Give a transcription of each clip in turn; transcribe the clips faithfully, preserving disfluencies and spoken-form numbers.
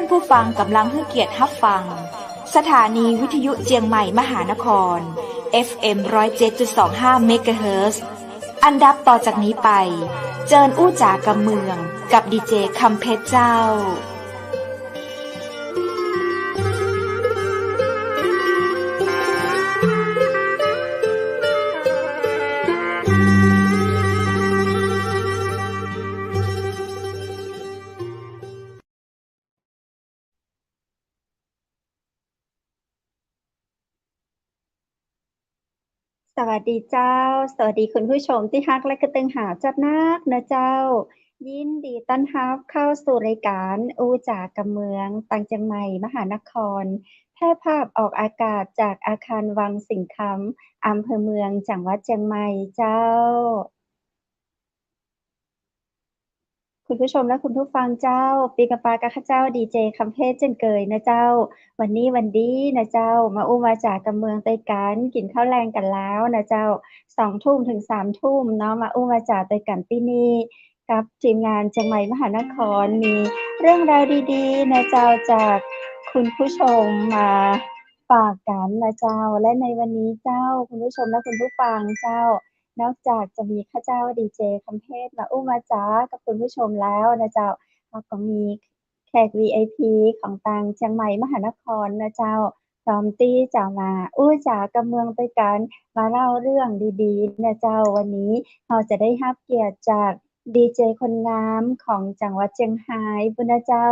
ผู้ฟังก๋ำลังหื้อเกียรติฮับฟัง สถานีวิทยุเจียงใหม่มหานคร เอฟเอ็ม ร้อยเจ็ดจุดสองห้า เมกะเฮิรตซ์ อันดับต่อจากนี้ไป เจิญอู้จ๋ากำเมือง กับดีเจคำเพชรเจ้า สวัสดีเจ้า สวัสดีคุณผู้ชมตี้ฮักและกระตึงหาจ๊าบนักนะเจ้า ยินดีต้อนฮับเข้าสู่รายก๋านอู้จ๋ากำเมือง ตางเจียงใหม่มหานคร แพร่ภาพออกอากาศจากอาคารวังสิงห์คำ อำเภอเมือง จังหวัดเจียงใหม่เจ้า คุณผู้ชมและคุณผู้ฟังเจ้า ปิ๊กกับปากับข้าเจ้าดีเจคำเพชรเจ้นเกยนะเจ้า วันนี้วันดีนะเจ้า มาอู้มาจ๋ากำเมืองตวยกั๋น กิ๋นข้าวแลงกั๋นแล้วนะเจ้า สองทุ่มเถิงสามทุ่มเนาะ มาอู้มาจ๋าตวยกั๋นตี้นี่ กับทีมงานเจียงใหม่มหานคร มีเรื่องราวดีๆ นะเจ้า จากคุณผู้ชมมาฝากกั๋นนะเจ้า และในวันนี้เจ้า คุณผู้ชมและคุณผู้ฟังเจ้า นอกจากจะมีข้าเจ้าดีเจคำเพชรมาอู้มาจ๋ากับคุณผู้ชมแล้วนะเจ้า เฮาก็มีแขก วีไอพี ของตางเจียงใหม่มหานครนะเจ้า พร้อมตี้จะมาอู้จ๋ากำเมืองตวยกั๋น มาเล่าเรื่องดีๆ นะเจ้า วันนี้เฮาจะได้ฮับเกียรติจากดีเจคนงามของจังหวัดเจียงฮายปู้นนะเจ้า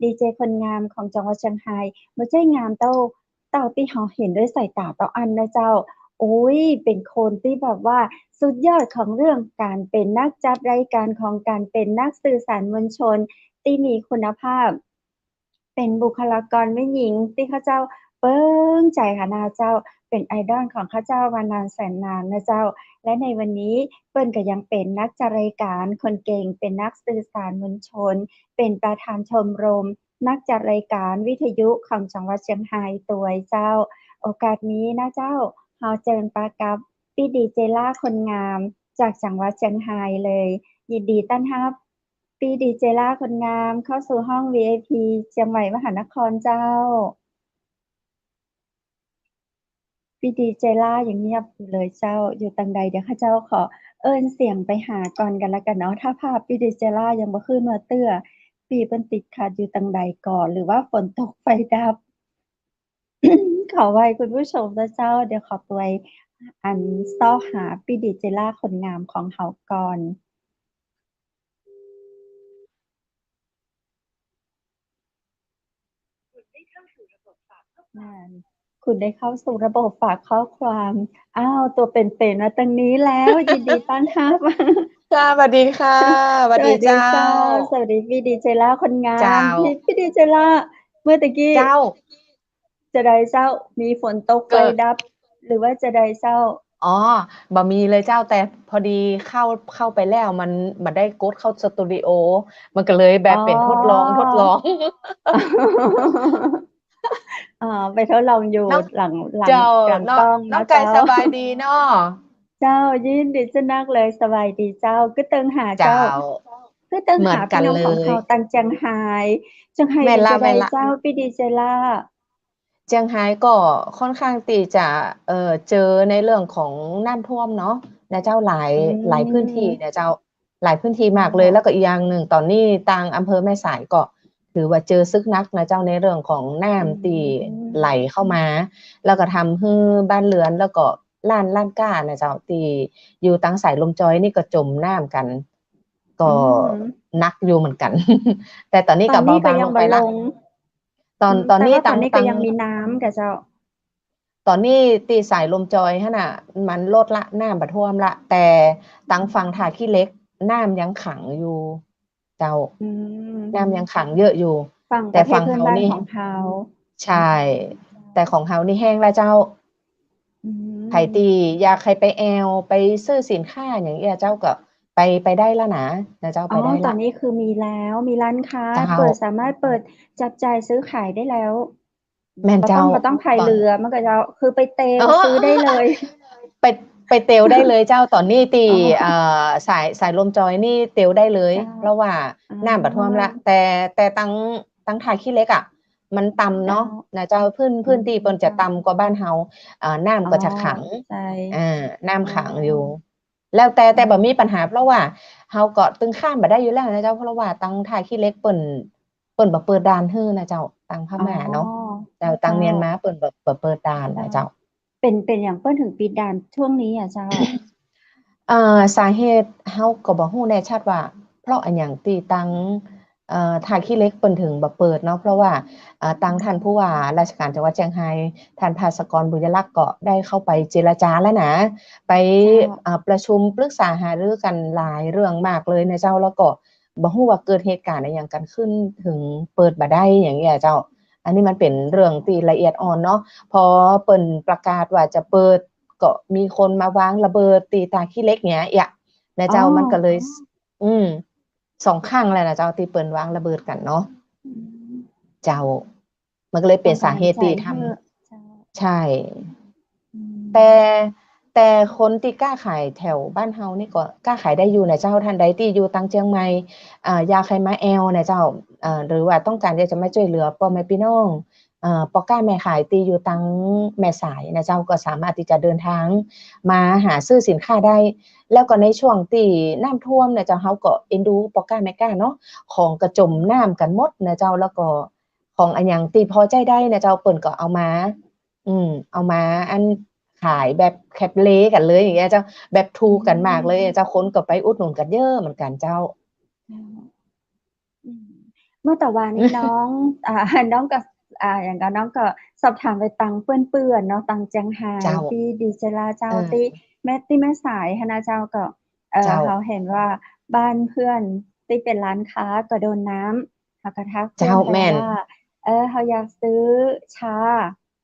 ดีเจคนงามของจังหวัดเจียงฮาย บ่ใจ้งามเต้า เต้าตี้เฮาหันด้วยสายต๋าเต้าอั้นนะเจ้า โอ๊ย เป๋นคนตี้แบบว่าสุดยอดของเรื่องก๋านเป๋นนักจัดรายก๋าน ของก๋านเป๋นนักสื่อสารมวลชนตี้มีคุณภาพ เป๋นบุคลากรแม่ญิงตี้ข้าเจ้าเปิ้งใจ๋ขนาดเจ้า เป๋นไอดอลของข้าเจ้ามานานแสนนานนะเจ้า และในวันนี้เปิ้นก็ยังเป๋นนักจัดรายก๋านคนเก่ง เป๋นนักสื่อสารมวลชน เป๋นประธานชมรมนักจัดรายก๋านวิทยุของจังหวัดเจียงฮายตวยเจ้า โอกาสนี้นะเจ้า เฮาเจิญปากับปี้ดีเจล่าคนงามจากจังหวัดเจียงฮายเลย ยินดีต้อนฮับ ปี้ดีเจล่าคนงามเข้าสู่ห้อง วีไอพี เจียงใหม่มหานครเจ้า ปี้ดีเจล่ายังเงียบอยู่เลยเจ้า อยู่ตังใด เดี๋ยวข้าเจ้าขอเอิ้นเสียงไปหาก่อนกั๋นละกั๋นเนาะ ถ้าภาพปี้ดีเจล่ายังบ่ขึ้นมาเตื้อ ปี้เปิ้นติดขัดอยู่ตังใดก่อ หรือว่าฝนตกไฟดับ ขออภัยคุณผู้ชมนะเจ้า เดี๋ยวขอตวยอันซอกหาปี้ดีเจล่าคนงามของเฮาก่อน นั่น คุณได้เข้าสู่ระบบฝากข้อความ อ้าว ตัวเป๋นๆ มาตังนี้แล้ว ยินดีต้อนฮับ ค่ะ สวัสดีค่ะ สวัสดีเจ้า สวัสดีเจ้า สวัสดีปี้ดีเจล่าคนงาม เจ้า ปี้ ปี้ดีเจล่า เมื่อตะกี้ เจ้า จะใดเจ้า มีฝนตก ก็ ไฟดับ หรือว่าจะใดเจ้า อ๋อ บ่มีเลยเจ้า แต่พอดีเข้า เข้าไปแล้วมันบ่ได้กดเข้าสตูดิโอ มันก็เลยแบบเป๋นทดลอง อ๋อ ทดลอง อ๋อ ไปทดลองอยู่ น้อง หลัง หลัง เจ้า หลังกล้องเนาะ น้องไก่ เจ้า สบายดีเนาะ เจ้า ยินดีเจ้านักเลย สบายดีเจ้า กึ๊ดเติงหาเจ้า เจ้า กึ๊ดเติงหา เหมือนกั๋นเลย ปี้น้องของเฮาตังเจียงฮาย เจียงฮาย แม่นละ เป๋นจะใด แม่นละ เจ้า ปี้ดีเจล่า เจียงฮายก็ค่อนข้างตี้จะ เอ่อ เจอในเรื่องของน้ำท่วมเนาะ นะเจ้า หลาย อืม หลายพื้นที่นะเจ้า หลายพื้นที่มากเลย เจ้า แล้วก็อีกอย่างนึ่ง ต๋อนนี้ตางอำเภอแม่สายก็ถือว่าเจอสึกนักนะเจ้า ในเรื่องของน้ำ อืม ตี้ไหลเข้ามา แล้วก็ทำหื้อบ้านเรือน แล้วก็ร้าน ร้านก๊านะเจ้า ตี้อยู่ตางสายลมจอยนี่ก็จมน้ำกั๋น ก็ อืม หนักอยู่เหมือนกั๋น แต่ต๋อนนี้ก็ ต๋อนนี้ก็ เบาบางลงไปละ ยังบ่ลง ต๋อน อืม ต๋อนนี้ แต่ว่าต๋อนนี้ก็ ตาง ยังมีน้ำก่ะเจ้า ต๋อนนี้ตี้สายลมจอยหั้นน่ะ มันลดละ น้ำบ่ท่วมละ แต่ตางฝั่งท่าขี้เหล็ก น้ำยังขังอยู่เจ้า อืม น้ำยังขังเยอะอยู่ ฝั่ง แต่ประเทศ ฝั่งเฮานี่ เพื่อนบ้านของเฮา ใช่ แต่ของเฮานี่แห้งละเจ้า อืม ใผตี้อยากใค่ไปแอ่ว ไปซื้อสินค้าอย่างเอี้ยเจ้าก็ไป ไปได้ละนะ นะเจ้า อ๋อ ไปได้ละ ต๋อนนี้คือมีแล้ว มีร้านค้า เจ้า เปิด สามารถเปิดจับจ่ายซื้อขายได้แล้ว แม่นเจ้า บ่ต้อง บ่ต้องพายเรือ ต๋อน มันก็เจ้า คือไปเตียว เออ ซื้อได้เลย ไป ไปเตียวได้เลยเจ้า ต๋อนนี้ตี้ อ๋อ เอ่อ สาย สายลมจอยนี่เตียวได้เลย เจ้า เพราะว่า อ่า น้ำบ่ท่วมละ แต่ แต่ตาง ตังท่าขี้เหล็กอะ มันต่ำเนาะ เจ้า นะเจ้า พื้น อืม พื้นตี้เปิ้นจะต่ำกว่าบ้านเฮา เอ่อ น้ำก็จะขัง อ๋อ ใช่ อ่า น้ำขังอยู่ อ๋อ แล้วแต่ แต่บ่มีปัญหา เพราะว่าเฮาก็ตึงข้ามบ่ได้อยู่แล้วนะเจ้า เพราะว่าตังท่าขี้เหล็กเปิ้น เปิ้นบ่เปิดด่านหื้อนะเจ้า ตังพม่าเนาะ อ๋อ เจ้า ตัง เจ้า เมียนมาเปิ้นบ่ บ่เปิดด่านนะเจ้า เจ้า เป๋น เป๋นหยังเปิ้นถึงปิดด่านช่วงนี้อะเจ้า เอ่อ สาเหตุเฮาก็บ่ฮู้แน่ชัดว่า เพราะอะหยังตี้ตัง เอ่อ ท่าขี้เหล็กเปิ้นถึงบ่เปิดเนาะ เพราะว่า เอ่อ ตังท่านผู้ว่าราชการจังหวัดเจียงไฮ้ ท่านภาสกร บุญยลักษณ์ ก็ได้เข้าไปเจรจาแล้วนะ ไป เจ้า เอ่อ ประชุมปรึกษาหารือกั๋นหลายเรื่องมากเลยนะเจ้า แล้วก็บ่ฮู้ว่าเกิดเหตุการณ์อะหยังกั๋นขึ้นถึงเปิดบ่ได้อย่างเงี้ยเจ้า อันนี้มันเป๋นเรื่องตี้ละเอียดอ่อนเนาะ พอเปิ้นประกาศว่าจะเปิด ก็มีคนมาวางระเบิดตี้ท่าขี้เหล็กเนี้ย เอี้ย นะเจ้า อ๋อ มันก็เลย อืม สองครั้งแล้วนะเจ้า ตี้เปิ้นวางระเบิดกั๋นเนาะ อืม เจ้า มันก็เลยเป๋นสาเหตุตี้ทำ ต้องกำลังใจ๋หื้อ เจ้า ใช่ อืม แต่ แต่คนตี้ก๊าขายแถวบ้านเฮานี่ก็ก๊าขายได้อยู่นะเจ้า ท่านใดตี้อยู่ตังเจียงใหม่ อ่า อยากใค่มาแอ่วนะเจ้า เอ่อ หรือว่าต้องก๋านอยากจะมาจ้วยเหลือป้อแม่ปี้น้อง เอ่อ ป้อก๊าแม่ขายตี้อยู่ตังแม่สายนะเจ้า ก็สามารถตี้จะเดินทางมาหาซื้อสินค้าได้ แล้วก็ในช่วงตี้น้ำท่วมนะเจ้า เฮาก็เอ็นดูป้อก๊าแม่ก๊าเนาะ ของก็จ๋มน้ำกั๋นหมดนะเจ้า แล้วก็ของอะหยังตี้พอใจ๊ได้นะเจ้า เปิ้นก็เอามา อืม เอามาอันขายแบบแคปเลกั๋นเลยอย่างเงี้ยเจ้า แบบถูกกั๋นมากเลยเจ้า คนก็ไปอุดหนุนกั๋นเยอะเหมือนกั๋นเจ้า เจ้า อืม เมื่อตะวานี้น้อง อ่า น้องก็ อ่า อย่างก็น้องก็สอบถามไปตังเปื้อนๆ เนาะ ตังเจียงไฮ้ เจ้า ตี้ดีเจลาเจ้า เออ ตี้แม่ ตี้แม่สายหั้นนะเจ้า ก็ เอ่อ เจ้า เฮาหันว่าบ้านเปื้อนตี้เป๋นร้านค้าก็โดนน้ำ เฮาก็ทักเปื้อน เจ้า ไป แม่น ว่า เออ เฮาอยากซื้อชา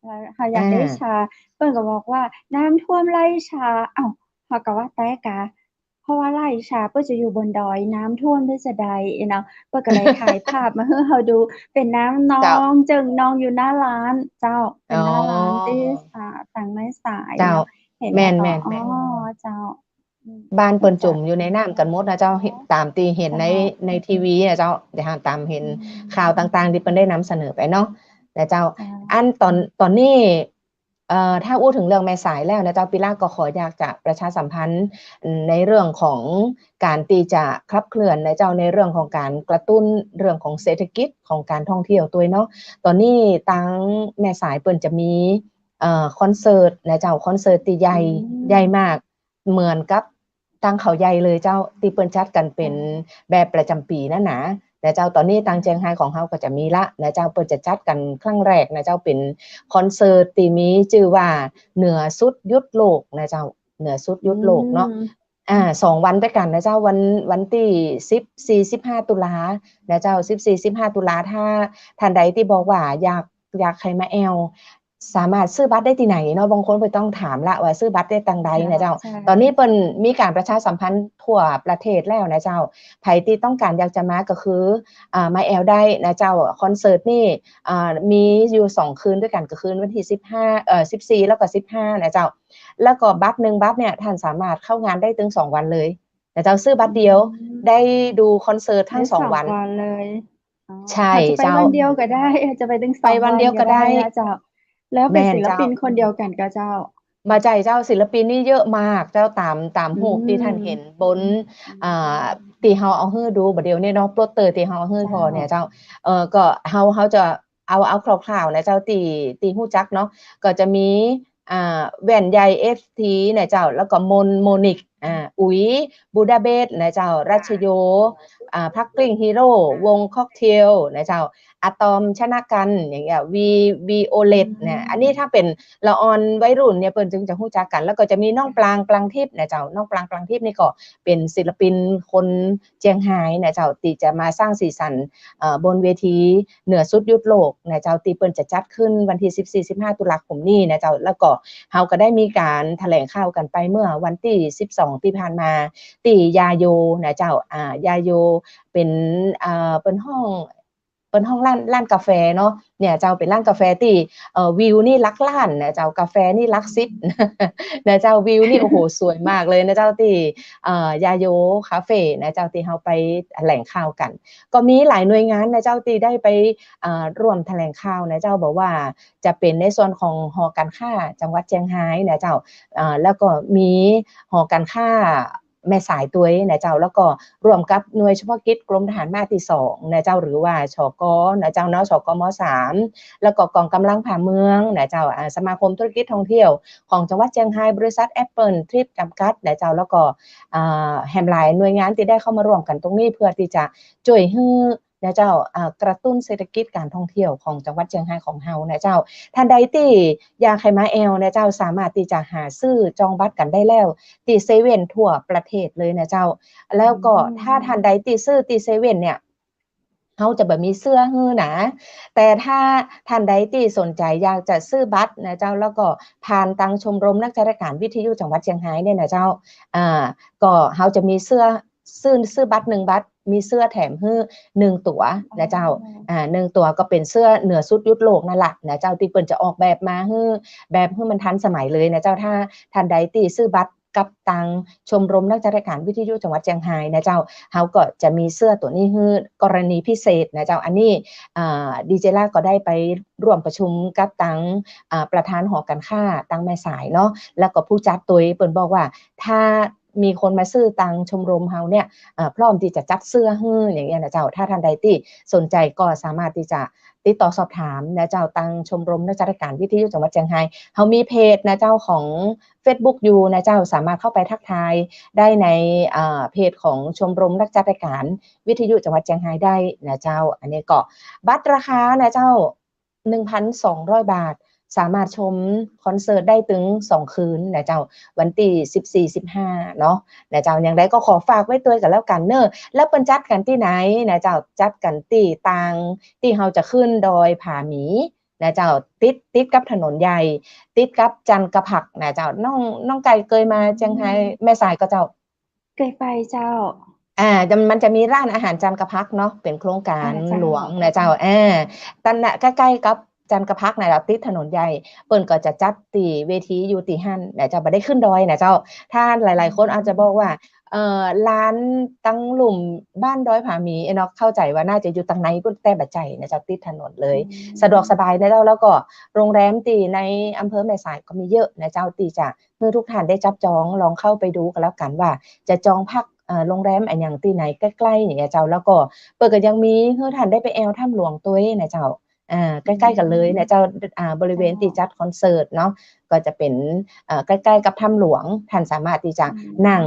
เฮา เฮาอยากได้ อ่า ชา เปิ้นก็บอกว่าน้ำท่วมไล่ชา เอ้า เฮาก็ว่าแต๊กา เพราะว่าไล่ชาเปิ้นจะอยู่บนดอย น้ำท่วมได้จาใดเนาะ เปิ้นก็เลยถ่ายภาพมาหื้อเฮาดู เป๋นน้ำนอง เจ้า เจิ่งนองอยู่หน้าร้านเจ้า เป๋นหน้าร้าน อ๋อ ตี้ อ่า ตังแม่สาย เจ้า เนาะ หัน แม่น แล้วก็ แม่น อ๋อ แม่น เจ้า อืม บ้านเปิ้นจ๋มอยู่ในน้ำกั๋นหมดนะเจ้า เจ้า ต๋ามตี้หันใน เจ้า ในทีวีนะเจ้า เดี๋ยวต๋ามหัน อืม ข่าวต่างๆ ตี้เปิ้นได้นำเสนอไปเนาะ นะเจ้า เจ้า อันต๋อน ต๋อนนี้ เอ่อ ถ้าอู้เถิงเรื่องแม่สายแล้วนะเจ้า ปิล่าก็ขออยากจะประชาสัมพันธ์ในเรื่องของก๋านตี้จะขับเคลื่อนนะเจ้า ในเรื่องของก๋านกระตุ้นเรื่องของเศรษฐกิจของก๋านท่องเที่ยวตวยเนาะ ต๋อนนี้ตังแม่สายเปิ้นจะมี เอ่อ คอนเสิร์ตนะเจ้า คอนเสิร์ตตี้ใหญ่ อืม ใหญ่มาก เหมือนกับตังเขาใหญ่เลยเจ้า ตี้เปิ้นจัดกั๋นเป๋น เจ้า แบบประจ๋ำปี๋นั่นนะ นะเจ้า ต๋อนนี้ตังเจียงไฮ้ของเฮาก็จะมีละนะเจ้า เปิ้นจะจัดกั๋นครั้งแรกนะเจ้า เป๋นคอนเสิร์ตตี้มีจื้อว่าเหนือสุดหยุดโลกนะเจ้า เหนือสุดหยุดโลกเนาะ อืม อ่า สองวันตวยกั๋นนะเจ้า วัน วันตี้สิบสี่ สิบห้า ตุลานะเจ้า สิบสี่ สิบห้า ตุลา ถ้าท่านใดตี้บอกว่าอยาก อยากใค่มาแอ่ว สามารถซื้อบัตรได้ตี้ไหนเนาะ บางคนเปิ้นต้องถามละว่าซื้อบัตรได้ตังใดนะเจ้า เจ้า ใช่ ต๋อนนี้เปิ้นมีก๋านประชาสัมพันธ์ทั่วประเทศแล้วนะเจ้า ใผตี้ต้องก๋านอยากจะมาก็คือ อ่า มาแอ่วได้นะเจ้า คอนเสิร์ตนี่ อ่า มีอยู่สองคืนตวยกั๋น ก็คืนวันตี้สิบห้า เอ่อ สิบสี่ แล้วก็สิบห้า นะเจ้า แล้วก็บัตรหนึ่งบัตรเนี่ย ท่านสามารถเข้างานได้ตึงสองวันเลยนะเจ้า ซื้อบัตรเดียว อืม ได้ดูคอนเสิร์ตตึงสองวัน ได้สองวันเลย อ๋อ ใช่ อาจจะไป เจ้า วันเดียวก็ได้ อาจจะไปตึงสอง ไปวันเดียวก็ได้ วันก็ได้นะเจ้า แล้วเป๋น แม่นเจ้า ศิลปินคนเดียวกั๋นก่อเจ้า บ่ใจ้เจ้า ศิลปินนี่เยอะมากเจ้า ต๋าม ต๋ามรูปตี้ท่านหันบน อืม อ่า ตี้เฮาเอาหื้อดูบ่าเดี่ยวนี้เนาะ โปสเตอร์ตี้เฮาเอาหื้อผ่อเนี่ยเจ้า เจ้า เอ่อ ก็เฮา เฮาจะเอา เอาคร่าวๆ นะเจ้า ตี้ ตี้ฮู้จักเนาะ ก็จะมี อ่า แว่นใหญ่ เอฟที นะเจ้า แล้วก็มน โมนิก อ่า อุ๋ย บูดาเปสต์ นะเจ้า รัชโย อ่า พักกลิ้งฮีโร่ วงค็อกเทล นะเจ้า อะตอม ชนะกัน อย่างเงี้ย วี วีโอเลต นะ อันนี้ถ้าเป๋นละอ่อนวัยรุ่นเนี่ย เปิ้นจึงจะฮู้จักกั๋น แล้วก็จะมีน้องปราง ปรางทิพย์ นะเจ้า น้องปราง ปรางทิพย์นี่ก็เป๋นศิลปินคนเจียงไฮ้ นะเจ้า ตี้จะมาสร้างสีสัน เอ่อ บนเวทีเหนือสุดหยุดโลก นะเจ้า ตี้เปิ้นจะจัดขึ้นวันตี้สิบสี่ สิบห้า ตุลาคมนี้ นะเจ้า แล้วก็เฮาก็ได้มีก๋านแถลงข่าวกั๋นไปเมื่อวันตี้สิบสอง ตี้ผ่านมา ตี้ยาโย นะเจ้า อ่า ยาโย เป๋น เอ่อ เปิ้นฮ้อง เปิ้นฮ้องร้าน ร้านกาแฟเนาะ เนี่ยเจ้า เป๋นร้านกาแฟตี้ เอ่อ วิวนี่หลักล้านนะเจ้า กาแฟนี่หลักสิบ นะเจ้า วิวนี่ โอ้โห สวยมากเลยนะเจ้า ตี้ เอ่อ ยาโยคาเฟ่นะเจ้า ตี้เฮาไปแถลงข่าวกั๋น ก็มีหลายหน่วยงานนะเจ้า ตี้ได้ไป เอ่อ ร่วมแถลงข่าวนะเจ้า บ่ว่าจะเป๋นในส่วนของหอก๋านค้าจังหวัดเจียงฮายนะเจ้า เอ่อ แล้วก็มีหอก๋านค้าแม่สายตวยนะเจ้า แล้วก็ร่วมกับหน่วยเฉพาะกิจกรมทหารม้าตี้สองนะเจ้า หรือว่า ชก นะเจ้าเนาะ ชกม สาม แล้วก็ก๋องก๋ำลังผาเมืองนะเจ้า อ่า สมาคมธุรกิจท่องเที่ยวของจังหวัดเจียงฮาย บริษัทแอปเปิ้ลทริปจำกัดนะเจ้า แล้วก็ อ่า แหมหลายหน่วยงานตี้ได้เข้ามาร่วมกั๋นตรงนี้ เพื่อตี้จะจ้วยหื้อ นะเจ้า อ่า กระตุ้นเศรษฐกิจก๋านท่องเที่ยวของจังหวัดเจียงฮายของเฮานะเจ้า ท่านใดตี้อยากหื้อมาแอ่วนะเจ้า สามารถตี้จะหาซื้อจองบัตรกั๋นได้แล้ว ตี้เซเว่นทั่วประเทศเลยนะเจ้า แล้วก็ อืม ถ้าท่านใดตี้ซื้อตี้เซเว่นเนี่ย เฮาจะบ่มีเสื้อหื้อนะ แต่ถ้าท่านใดตี้สนใจ๋อยากจะซื้อบัตรนะเจ้า แล้วก็ผ่านตังชมรมนักจัดรายการวิทยุจังหวัดเจียงฮายเนี่ยนะเจ้า อ่า ก็เฮาจะมีเสื้อ ซื้อ ซื้อบัตรหนึ่งบัตร มีเสื้อแถมหื้อหนึ่งตั๋วนะเจ้า อ๋อ อ่า หนึ่งตั๋วก็เป๋นเสื้อเหนือสุดหยุดโลกนั่นแหละนะเจ้า ตี้เปิ้นจะออกแบบมาหื้อ แบบหื้อมันทันสมัยเลยนะเจ้า ถ้าท่านใดตี้ซื้อบัตรกับตังชมรมนักจัดรายการวิทยุจังหวัดเจียงฮายนะเจ้า เฮาก็จะมีเสื้อตั๋วนี้หื้อกรณีพิเศษนะเจ้า อันนี้ อ่า ดีเจลาก็ได้ไปร่วมประชุมกับตัง อ่า ประธานหอก๋านค้าตังแม่สายเนาะ แล้วก็ผู้จัดตวย เปิ้นบอกว่าถ้า มีคนมาซื้อตังชมรมเฮาเนี่ย เอ่อ พร้อมตี้จะจัดเสื้อหื้ออย่างเงี้ยนะเจ้า ถ้าท่านใดตี้สนใจ๋ก็สามารถตี้จะติดต่อสอบถามนะเจ้า ตังชมรมนักจัดรายการวิทยุจังหวัดเจียงฮาย เฮามีเพจนะเจ้าของเฟซบุ๊กอยู่นะเจ้า สามารถเข้าไปทักทายได้ใน เอ่อ เพจของชมรมนักจัดรายการวิทยุจังหวัดเจียงฮายได้นะเจ้า อันนี้ก็บัตรราคานะเจ้า หนึ่งพันสองร้อยบาท สามารถชมคอนเสิร์ตได้ตึงสองคืนนะเจ้า วันตี้สิบสี่ สิบห้าเนาะ นะเจ้า อย่างใดก็ขอฝากไว้ตวยกั๋นแล้วกั๋นเน่อ แล้วเปิ้นจัดกั๋นตี้ไหนนะเจ้า จัดกั๋นตี้ตาง ตี้เฮาจะขึ้นดอยผาหมีนะเจ้า ติด ติดกับถนนใหญ่ ติดกับจันกะผักนะเจ้า น้อง น้องไก่เกยมาเจียงฮาย อืม แม่สายก่อเจ้า เกยไปเจ้า อ่า จะ มันจะมีร้านอาหารจันกะผักเนาะ เป๋นโครงก๋าน อ่า เจ้า หลวงนะเจ้า เจ้า อ่า ตังนั้นน่ะ ใก้ๆ กับจันกะผักนะเจ้า ติดถนนใหญ่ เปิ้นก็จะจัดตี้เวทีอยู่ตี้หั้นนะเจ้า บ่ได้ขึ้นดอยนะเจ้า ถ้าหลายๆ คน อืม อาจจะบอกว่า เอ่อ ลานตังลุ่มบ้านดอยผาหมีเนาะ เข้าใจ๋ว่าน่าจะอยู่ตังในปุ้น แต่บ่ใจ้นะเจ้า ติดถนนเลย อืม สะดวกสบายนะเจ้า แล้วก็โรงแรมตี้ในอำเภอแม่สายก็มีเยอะนะเจ้า ตี้จะ หื้อทุกท่านได้จับจอง ลองเข้าไปดูกั๋นแล้วกั๋นว่าจะจองพัก เอ่อ โรงแรมอะหยังตี้ไหนใก้ๆ เนี่ยเจ้า แล้วก็เปิ้นก็ยังมีหื้อท่านได้ไปแอ่วถ้ำหลวงตวยนะเจ้า อ่า ใก้ๆ กั๋นเลยนะเจ้า อ่า บริเวณตี้จัดคอนเสิร์ตเนาะ ก็จะเป๋น เอ่อ ใก้ๆ กับถ้ำหลวง ท่านสามารถตี้จะ อืม นั่ง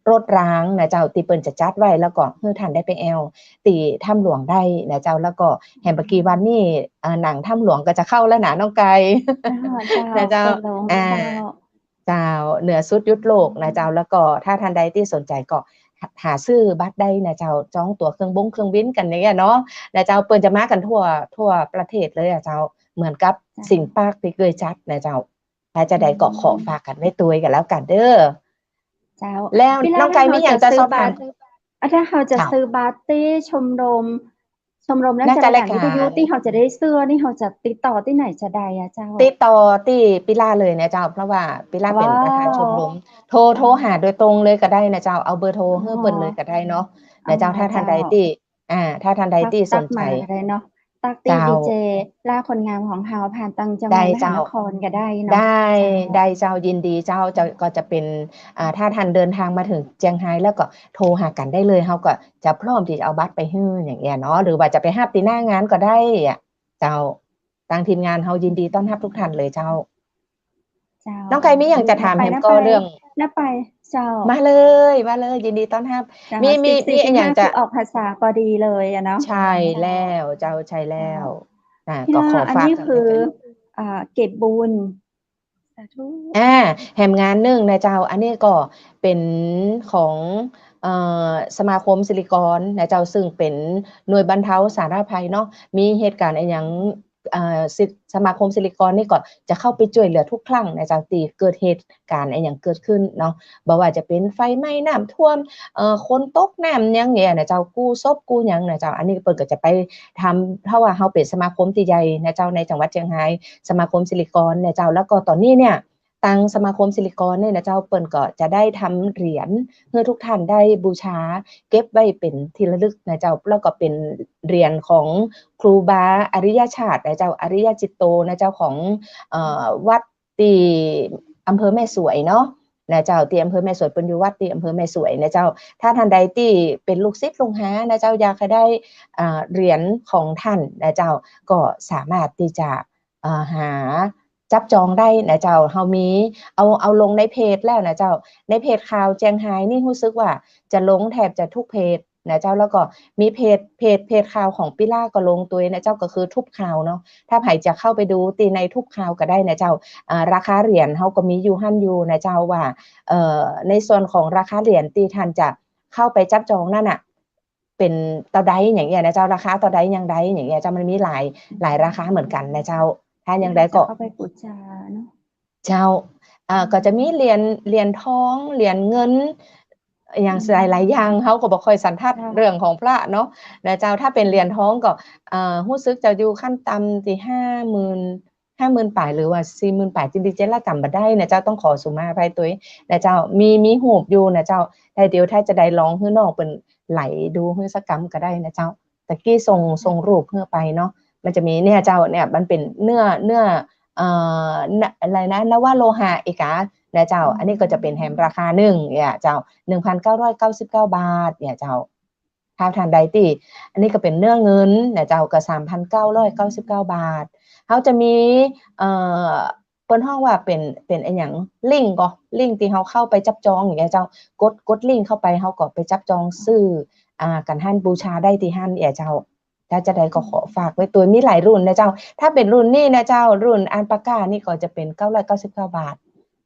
รถรางนะเจ้า ตี้เปิ้นจะจัดไว้ แล้วก็หื้อท่านได้ไปแอ่วตี้ถ้ำหลวงได้นะเจ้า แล้วก็แหมบ่กี่วันนี้ เอ่อ หนังถ้ำหลวงก็จะเข้าแล้วนะน้องไก่ อ่า เจ้า นะเจ้า เปิดโรง อ่า เจ้า เจ้า เหนือสุดหยุดโลกนะเจ้า อืม แล้วก็ถ้าท่านใดตี้สนใจ๋ก็หา หาซื้อบัตรได้นะเจ้า จองตั๋วเครื่องบงเครื่องบินกั๋นอย่างเงี้ยเนาะ นะเจ้า เปิ้นจะมากั๋นทั่ว ทั่วประเทศเลยอะเจ้า เหมือนกับ เจ้า สิงห์ปาร์คตี้เกยจัดนะเจ้า ถ้าจาใดก็ อืม ขอฝากกั๋นไว้ตวยกั๋นแล้วกั๋นเด้อ เจ้า แล้ว พี่ล่า น้องไก่มีหยังจะสอบถาม ถ้าเฮาจะซื้อบัตร อ่ะ ถ้าเฮาจะ เจ้า ซื้อบัตรตี้ชมรม ชมรมนักจัดรายการวิทยุ นักจัดรายการ ตี้เฮาจะได้เสื้อนี่ เฮาจะติดต่อตี้ไหนจาใดอะเจ้า ติดต่อตี้ปิล่าเลยนะเจ้า เพราะว่าปิล่าเป๋นประธานชมรม ว้าว โทร โทรหาโดยตรงเลยก็ได้นะเจ้า เอาเบอร์โทรหื้อเปิ้นเลยก็ได้เนาะ อ๋อ นะเจ้า อ๋อ ถ้าท่านใดตี้ เจ้า อ่า ถ้าท่านใดตี้สนใจ๋ ทัก ทักมาก็ได้เนาะ ตักตี้ เจ้า ดีเจล่าคนงามของเฮา ผ่านตังเจียงใหม่ ได้เจ้า มหานครก็ได้เนาะ ได้ เจ้า ได้เจ้า ยินดีเจ้า เจ้า ก็จะเป๋น อ่า ถ้าท่านเดินทางมาเถิงเจียงฮายแล้วก็โทรหากั๋นได้เลย เฮาก็จะพร้อมตี้จะเอาบัตรไปหื้ออย่างเงี้ยเนาะ หรือว่าจะไปฮับตี้หน้างานก็ได้อะเจ้า ตางทีมงานเฮายินดีต้อนฮับทุกท่านเลยเจ้า เจ้า น้องไก่มีหยังจะถามแหมก่อ เรื่อง นับไป เจ้า มาเลย มาเลย ยินดีต้อนฮับ เจ้า มี มี มีอะหยังจะ สิบสี่ สิบห้า คือออกพรรษาปอดีเลยอะเนาะ ใช่แล้วเจ้า ใช่แล้ว เจ้า อ่า พี่ล่า ก็ขอฝาก อันนี้คือ อ่า เก็บบุญ สาธุ อ่า แหมงานนึ่งนะเจ้า อันนี้ก็เป๋นของ เอ่อ สมาคมสิริกรนะเจ้า ซึ่งเป๋นหน่วยบรรเทาสาธารณภัยเนาะ มีเหตุก๋ารณ์อะหยัง เอ่อ สิ- สมาคมสิริกรนี่ก็จะเข้าไปจ้วยเหลือทุกครั้งนะเจ้า ตี้เกิดเหตุก๋ารณ์อะหยังเกิดขึ้นเนาะ บ่ว่าจะเป๋นไฟไหม้ น้ำท่วม เอ่อ คนตกน้ำหยังเนี่ยนะเจ้า กู้ศพกู้หยังนะเจ้า อันนี้เปิ้นก็จะไปทำ เพราะว่าเฮาเป๋นสมาคมตี้ใหญ่นะเจ้า ในจังหวัดเจียงฮาย สมาคมสิริกรนะเจ้า แล้วก็ต๋อนนี้เนี่ย ตางสมาคมสิริกรเนี่ยนะเจ้า เปิ้นก็จะได้ทำเหรียญหื้อทุกท่านได้บูชา เก็บไว้เป๋นที่ระลึกนะเจ้า แล้วก็เป๋นเหรียญของครูบาอริยชาตินะเจ้า อริยจิตโตนะเจ้า ของ เอ่อ วัดตี้อำเภอแม่สวยเนาะ นะเจ้า ตี้อำเภอแม่สวย เปิ้นอยู่วัดตี้อำเภอแม่สวยนะเจ้า ถ้าท่านใดตี้เป๋นลูกศิษย์ลูกหานะเจ้า อยากจะได้ อ่า เหรียญของท่านนะเจ้า ก็สามารถตี้จะ เอ่อ หาจับจองได้นะเจ้า เฮามี เอา เอาลงในเพจแล้วนะเจ้า ในเพจข่าวเจียงฮายนี่ฮู้สึกว่าจะลงแทบจะทุกเพจนะเจ้า แล้วก็มีเพจ เพจ เพจข่าวของปี้ล้าก็ลงตวยนะเจ้า ก็คือทุบข่าวเนาะ ถ้าใผจะเข้าไปดูตี้ในทุบข่าวก็ได้นะเจ้า อ่า ราคาเหรียญเฮาก็มีอยู่หั้นอยู่นะเจ้า ว่า เอ่อ ในส่วนของราคาเหรียญตี้ท่านจะเข้าไปจับจองนั่นน่ะ เป๋นเต้าใดอย่างเงี้ยนะเจ้า ราคาเต้าใดอย่างใดอย่างเงี้ยเจ้า มันมีหลาย หลายราคาเหมือนกั๋นนะเจ้า ถ้าอย่างใดก็ เข้าไปปู๋จาเนาะ เจ้า อ่า ก็จะมีเหรียญ เหรียญทอง เหรียญเงิน อย่าง หลายๆ อย่าง เฮาก็บ่ค่อยสันทัดเรื่องของพระเนาะ นะเจ้า ถ้าเป๋นเหรียญทองก็ เอ่อ ฮู้สึกจะอยู่ขั้นต่ำตี้ห้าหมื่น ห้าหมื่นป๋าย หรือว่าสี่หมื่นป๋าย ตี้ดิเจนละจ๋ำบ่ได้นะเจ้า ต้องขอสุมาอภัยตวยนะเจ้า มี มีฮูปอยู่นะเจ้า แต่เดี๋ยวถ้าจะได้ลองหื้อน้องเปิ้นไหลดูหื้อสักกำก็ได้นะเจ้า ตะกี้ส่ง ส่งรูปหื้อไปเนาะ มันจะมีเนี่ยเจ้า เนี่ย มันเป๋นเนื้อ เนื้อ เอ่อ นะ อะไรนะ นวโลหะเอกานะเจ้า อันนี้ก็จะเป๋นแหมราคานึ่งเนี่ยเจ้า หนึ่งพันเก้าร้อยเก้าสิบเก้าบาทเนี่ยเจ้า ถ้าท่านใดตี้ อันนี้ก็เป๋นเนื้อเงินนะเจ้า ก็สามพันเก้าร้อยเก้าสิบเก้าบาท เฮาจะมี เอ่อ เปิ้นฮ้องว่าเป๋น เป๋นอะหยัง ลิงก์ก่อ ลิงก์ตี้เฮาเข้าไปจับจองอย่างเงี้ยเจ้า กด กดลิงก์เข้าไป เฮาก็ไปจับจองซื้อ อ่า กั๋นหั้น บูชาได้ตี้หั้นเนี่ยเจ้า ถ้าจะได้ก็ขอฝากไว้ตวย มีหลายรุ่นนะเจ้า ถ้าเป๋นรุ่นนี้นะเจ้า รุ่นอัลปาก้านี่ก็จะเป๋นเก้าร้อยเก้าสิบเก้าบาท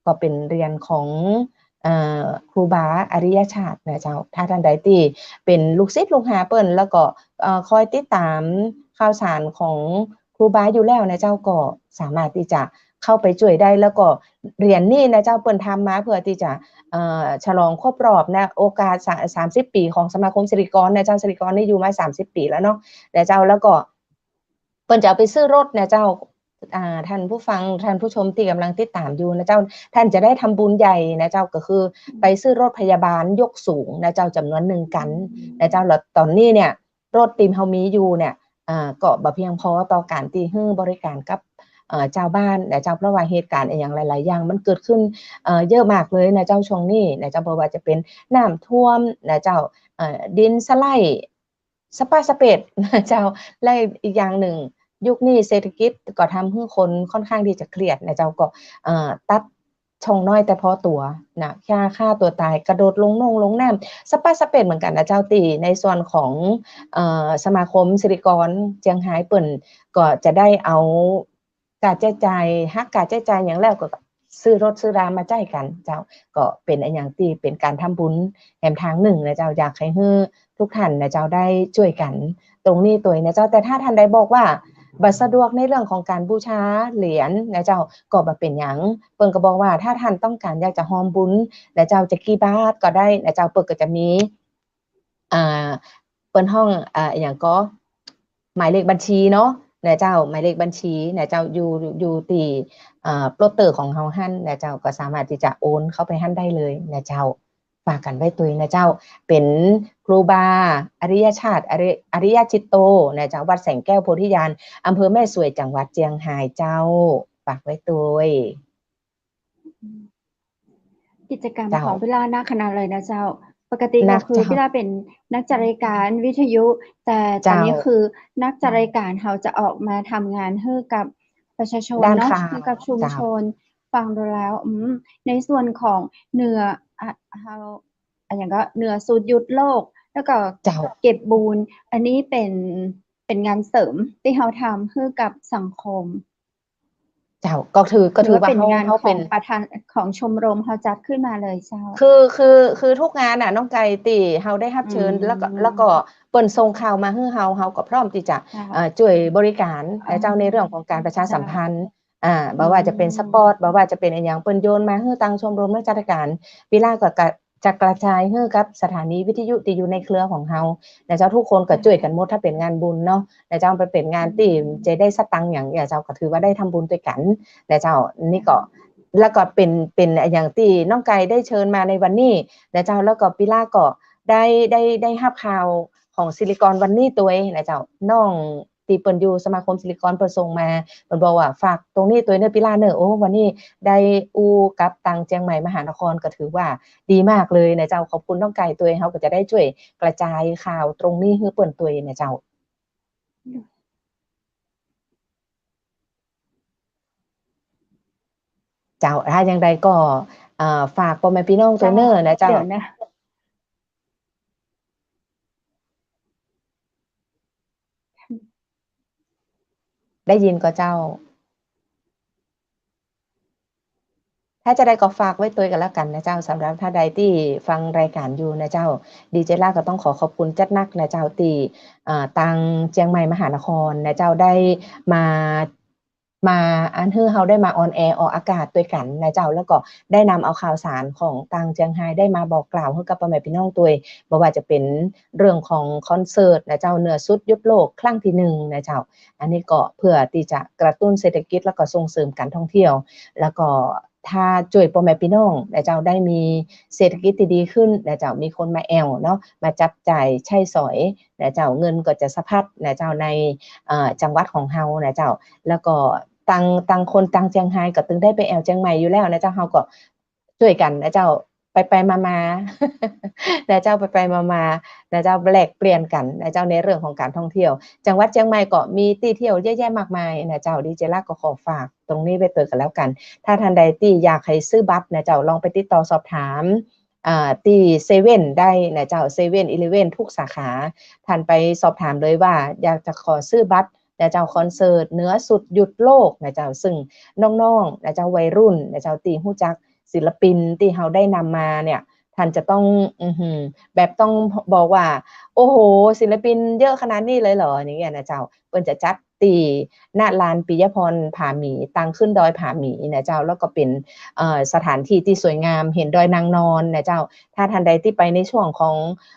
ก็เป๋นเหรียญของ เอ่อ ครูบาอริยชาตินะเจ้า ถ้าท่านใดตี้เป๋นลูกศิษย์ลูกหาเปิ้น แล้วก็ เอ่อ คอยติดต๋ามข่าวสารของครูบาอยู่แล้วนะเจ้า ก็สามารถตี้จะเข้าไปจ้วยได้ แล้วก็เหรียญนี้นะเจ้า เปิ้นทำมาเพื่อตี้จะ เอ่อ ฉลองครบรอบนะ โอกาสสา- สามสิบปี๋ของสมาคมสิริกรนะเจ้า สิริกรนี่อยู่มาสามสิบปี๋แล้วเนาะนะเจ้า แล้วก็ เปิ้นจะเอาไปซื้อรถนะเจ้า อ่า ท่านผู้ฟัง ท่านผู้ชมตี้ก่ำลังติดต๋ามอยู่นะเจ้า ท่านจะได้ทำบุญใหญ่นะเจ้า ก็คือไปซื้อรถพยาบาลยกสูงนะเจ้า จ๋ำนวนนึ่งกั๋นนะเจ้า แล้วต๋อนนี้เนี่ย รถตี้เฮามีอยู่เนี่ย อ่า ก็บ่เพียงพอต่อก๋านตี้หื้อบริก๋านกับ เอ่อ จาวบ้านนะเจ้า เพราะว่าเหตุก๋ารณ์อะหยังหลายๆ อย่างมันเกิดขึ้น เอ่อ เยอะมากเลยนะเจ้า ช่วงนี้นะเจ้า บ่ว่าจะเป๋นน้ำท่วมนะเจ้า เอ่อ ดินสไลด์ สะป๊าสะเป๋ดนะเจ้า และอีกอย่างนึ่ง ยุคนี้เศรษฐกิจก็ทำหื้อคนค่อนข้างตี้จะเครียดนะเจ้า ก็ เอ่อ ตัดช่องน้อยแต่พอตั๋วนะ ฆ่า ฆ่าตั๋วต๋าย กระโดดลงน่งลงน้ำ สะป๊าสะเป๋ดเหมือนกั๋นนะเจ้า ตี้ในส่วนของ เอ่อ สมาคมสิริกรเจียงฮายเปิ้นก็จะได้เอา ก๋าใจ๊จ่าย หักก๋าใจ๊จ่ายหยังแล้วก็ซื้อรถซื้อรามาใจ๊กั๋นเจ้า ก็เป๋นอะหยังตี้เป๋นก๋านทำบุญแหมตางนึ่งนะเจ้า อยากหื้อทุกท่านนะเจ้าได้จ้วยกั๋นตรงนี้ตวยนะเจ้า แต่ถ้าท่านใดบอกว่าบ่สะดวกในเรื่องของก๋านบูชาเหรียญนะเจ้า ก็บ่เป๋นหยัง เปิ้นก็บอกว่าถ้าท่านต้องก๋านอยากจะฮอมบุญนะเจ้า จะกี่บาทก็ได้นะเจ้า เปิ้นก็จะมี อ่า เปิ้นฮ้อง อ่า อะหยังก็ หมายเลขบัญชีเนาะนะเจ้า หมายเลขบัญชีนะเจ้า อยู่ อยู่ตี้ อ่า โปสเตอร์ของเฮาหั้นนะเจ้า ก็สามารถตี้จะโอนเข้าไปหั้นได้เลยนะเจ้า ฝากกั๋นไว้ตวยนะเจ้า เป๋นครูบาอริยชาติ อริ- อริยจิตโตนะเจ้า วัดแสงแก้วโพธิญาณ อำเภอแม่สวย จังหวัดเจียงฮายเจ้า ฝากไว้ตวย กิจกรรม เจ้า ของปี้ล้านักขนาดเลยนะเจ้า ปกติก็คือ นักเจ้า ปี้ล้าเป๋นนักจัดรายการวิทยุ แต่ต๋อนนี้ เจ้า คือนักจัดรายการเฮาจะออกมาทำงานหื้อกับประชาชนเนาะ ด้านข้าง หื้อกับชุมชน เจ้า ฟังดูแล้ว อืม ในส่วนของเหนือ อ่ะ เฮา อะหยังก็เหนือสุดหยุดโลก แล้วก็ เจ้า เก็บบุญ อันนี้เป๋น เป๋นงานเสริมตี้เฮาทำหื้อกับสังคม เจ้า ก็ถือ ก็ถือว่า ถือว่าเป๋น เฮา งาน เฮาเป๋น ของประธาน ของชมรมเฮาจัดขึ้นมาเลยเจ้า คือ คือ คือทุกงานน่ะ น้องไก่ ตี้เฮาได้ฮับเชิญ อืม แล้วก็ แล้วก็เปิ้นส่งข่าวมาหื้อเฮา เฮาก็พร้อมตี้จะ เจ้า เอ่อ จ้วยบริการนะเจ้า เจ้า ในเรื่องของการประชาสัมพันธ์ เจ้า อ่า บ่ว่าจะเป๋น อืม สปอต บ่ว่าจะเป๋นอะหยัง เปิ้นโยนมาหื้อตางชมรมนักจัดการ ปีหล้าก็กะ จะกระจายหื้อกับสถานีวิทยุตี้อยู่ในเครือของเฮานะเจ้า ทุกคนก็จ้วยกั๋นหมด ถ้าเป๋นงานบุญเนาะนะเจ้า มันเป๋นงานตี้ อืม จะได้สตังค์หยัง นะเจ้า ก็ถือว่าได้ทำบุญตวยกั๋นนะเจ้า นี่ก็ แล้วก็เป๋น เป๋นอะหยังตี้น้องไก่ได้เชิญมาในวันนี้นะเจ้า แล้วก็ปีหล้าก็ได้ ได้ ได้ฮับข่าวของศิริกรวันนี้ตวยนะเจ้า น้องตี้เปิ้นอยู่สมาคมศิริกรเปิ้นส่งมา เปิ้นบอกว่าฝากตรงนี้ตวยเน่อปีหล้าเน่อ โอ้ วันนี้ได้อู้กับตางเจียงใหม่มหานคร ก็ถือว่าดีมากเลยนะเจ้า ขอบคุณน้องไก่ตวย เฮาก็จะได้จ้วยกระจายข่าวตรงนี้หื้อเปิ้นตวยนะเจ้า เจ้า ถ้าอย่างใดก็ เอ่อ ฝากป้อแม่ปี้น้องตวยเน่อนะเจ้า เดี๋ยวนะ ได้ยินก่อเจ้า ถ้าจะใดก็ฝากไว้ตวยกั๋นแล้วกั๋นนะเจ้า สำหรับท่านใดตี้ฟังรายการอยู่นะเจ้า ดีเจลาก็ต้องขอขอบคุณจัดนักนะเจ้า ตี้ เอ่อ ตางเจียงใหม่มหานครนะเจ้า ได้มา มาอันหื้อเฮาได้มาออนแอร์ออกอากาศตวยกั๋นนะเจ้า แล้วก็ได้นำเอาข่าวสารของตางเจียงไฮ้ได้มาบอกกล่าวหื้อกับป้อแม่ปี้น้องตวย บ่ว่าจะเป๋นเรื่องของคอนเสิร์ตนะเจ้า เหนือสุดหยุดโลกครั้งตี้หนึ่งนะเจ้า อันนี้ก็เพื่อตี้จะกระตุ้นเศรษฐกิจแล้วก็ส่งเสริมการท่องเที่ยว แล้วก็ถ้าจ้วยป้อแม่ปี้น้องนะเจ้า ได้มีเศรษฐกิจตี้ดีขึ้นนะเจ้า มีคนมาแอ่วเนาะ มาจับจ่ายใช้สอยนะเจ้า เงินก็จะสะพัดนะเจ้า ใน เอ่อ จังหวัดของเฮานะเจ้า แล้วก็ตาง ตางคนตางเจียงไฮ้ก็ตึงได้ไปแอ่วเจียงใหม่อยู่แล้วนะเจ้า เฮาก็ จ้วยกั๋นนะเจ้า ไปๆ มาๆ นะเจ้า ไปๆ มาๆ นะเจ้า แลกเปลี่ยนกั๋นนะเจ้า ในเรื่องของการท่องเที่ยว จังหวัดเจียงใหม่ก็มีตี้เที่ยวเยอะแยะมากมายนะเจ้า ดีเจลาก็ขอฝากตรงนี้ไว้ตวยกั๋นแล้วกั๋น ถ้าท่านใดตี้อยากหื้อซื้อบัตรนะเจ้า ลองไปติดต่อสอบถาม อ่า ตี้เซเว่นได้นะเจ้า เซเว่นอีเลฟเว่นทุกสาขา ท่านไปสอบถามเลยว่าอยากจะขอซื้อบัตรนะเจ้า คอนเสิร์ตเหนือสุดหยุดโลกนะเจ้า ซึ่งน้องๆ นะเจ้า วัยรุ่นนะเจ้า ตี้ฮู้จักศิลปินตี้เฮาได้นำมาเนี่ย ท่านจะต้อง อื้อหือ แบบต้องบอกว่า โอ้โห ศิลปินเยอะขนาดนี้เลยเหรอ อย่างเงี้ยนะเจ้า เปิ้นจะจัดตี้ ณ ลานปิยะพรผาหมี ตางขึ้นดอยผาหมีนะเจ้า แล้วก็เป๋น เอ่อ สถานที่ตี้สวยงาม เห็นดอยนางนอนนะเจ้า ถ้าท่านใดตี้ไปในช่วงของ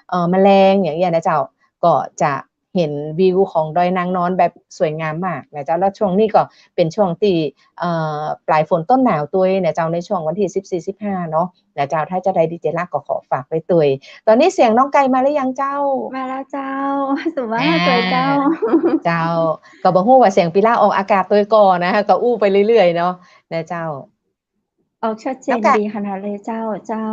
เอ่อ แมลงอย่างเงี้ยนะเจ้า ก็จะเห็นวิวของดอยนางนอนแบบสวยงามมากนะเจ้า แล้วช่วงนี้ก็เป๋นช่วงตี้ เอ่อ ปลายฝนต้นหนาวตวยนะเจ้า ในช่วงวันตี้สิบสี่ สิบห้าเนาะ นะเจ้า ถ้าจะใดดีเจลาก็ขอฝากไว้ตวย ตอนนี้เสียงน้องไก่มาหรือยังเจ้า มาแล้วเจ้า สุภาพตวยเจ้า อ่า เจ้า ก็บ่ฮู้ว่าเสียงปีหล้าออกอากาศตวยก่อนะ ก็อู้ไปเรื่อยๆ เนาะ นะเจ้า ออกชัดเจนดีขนาดเลยเจ้า เจ้า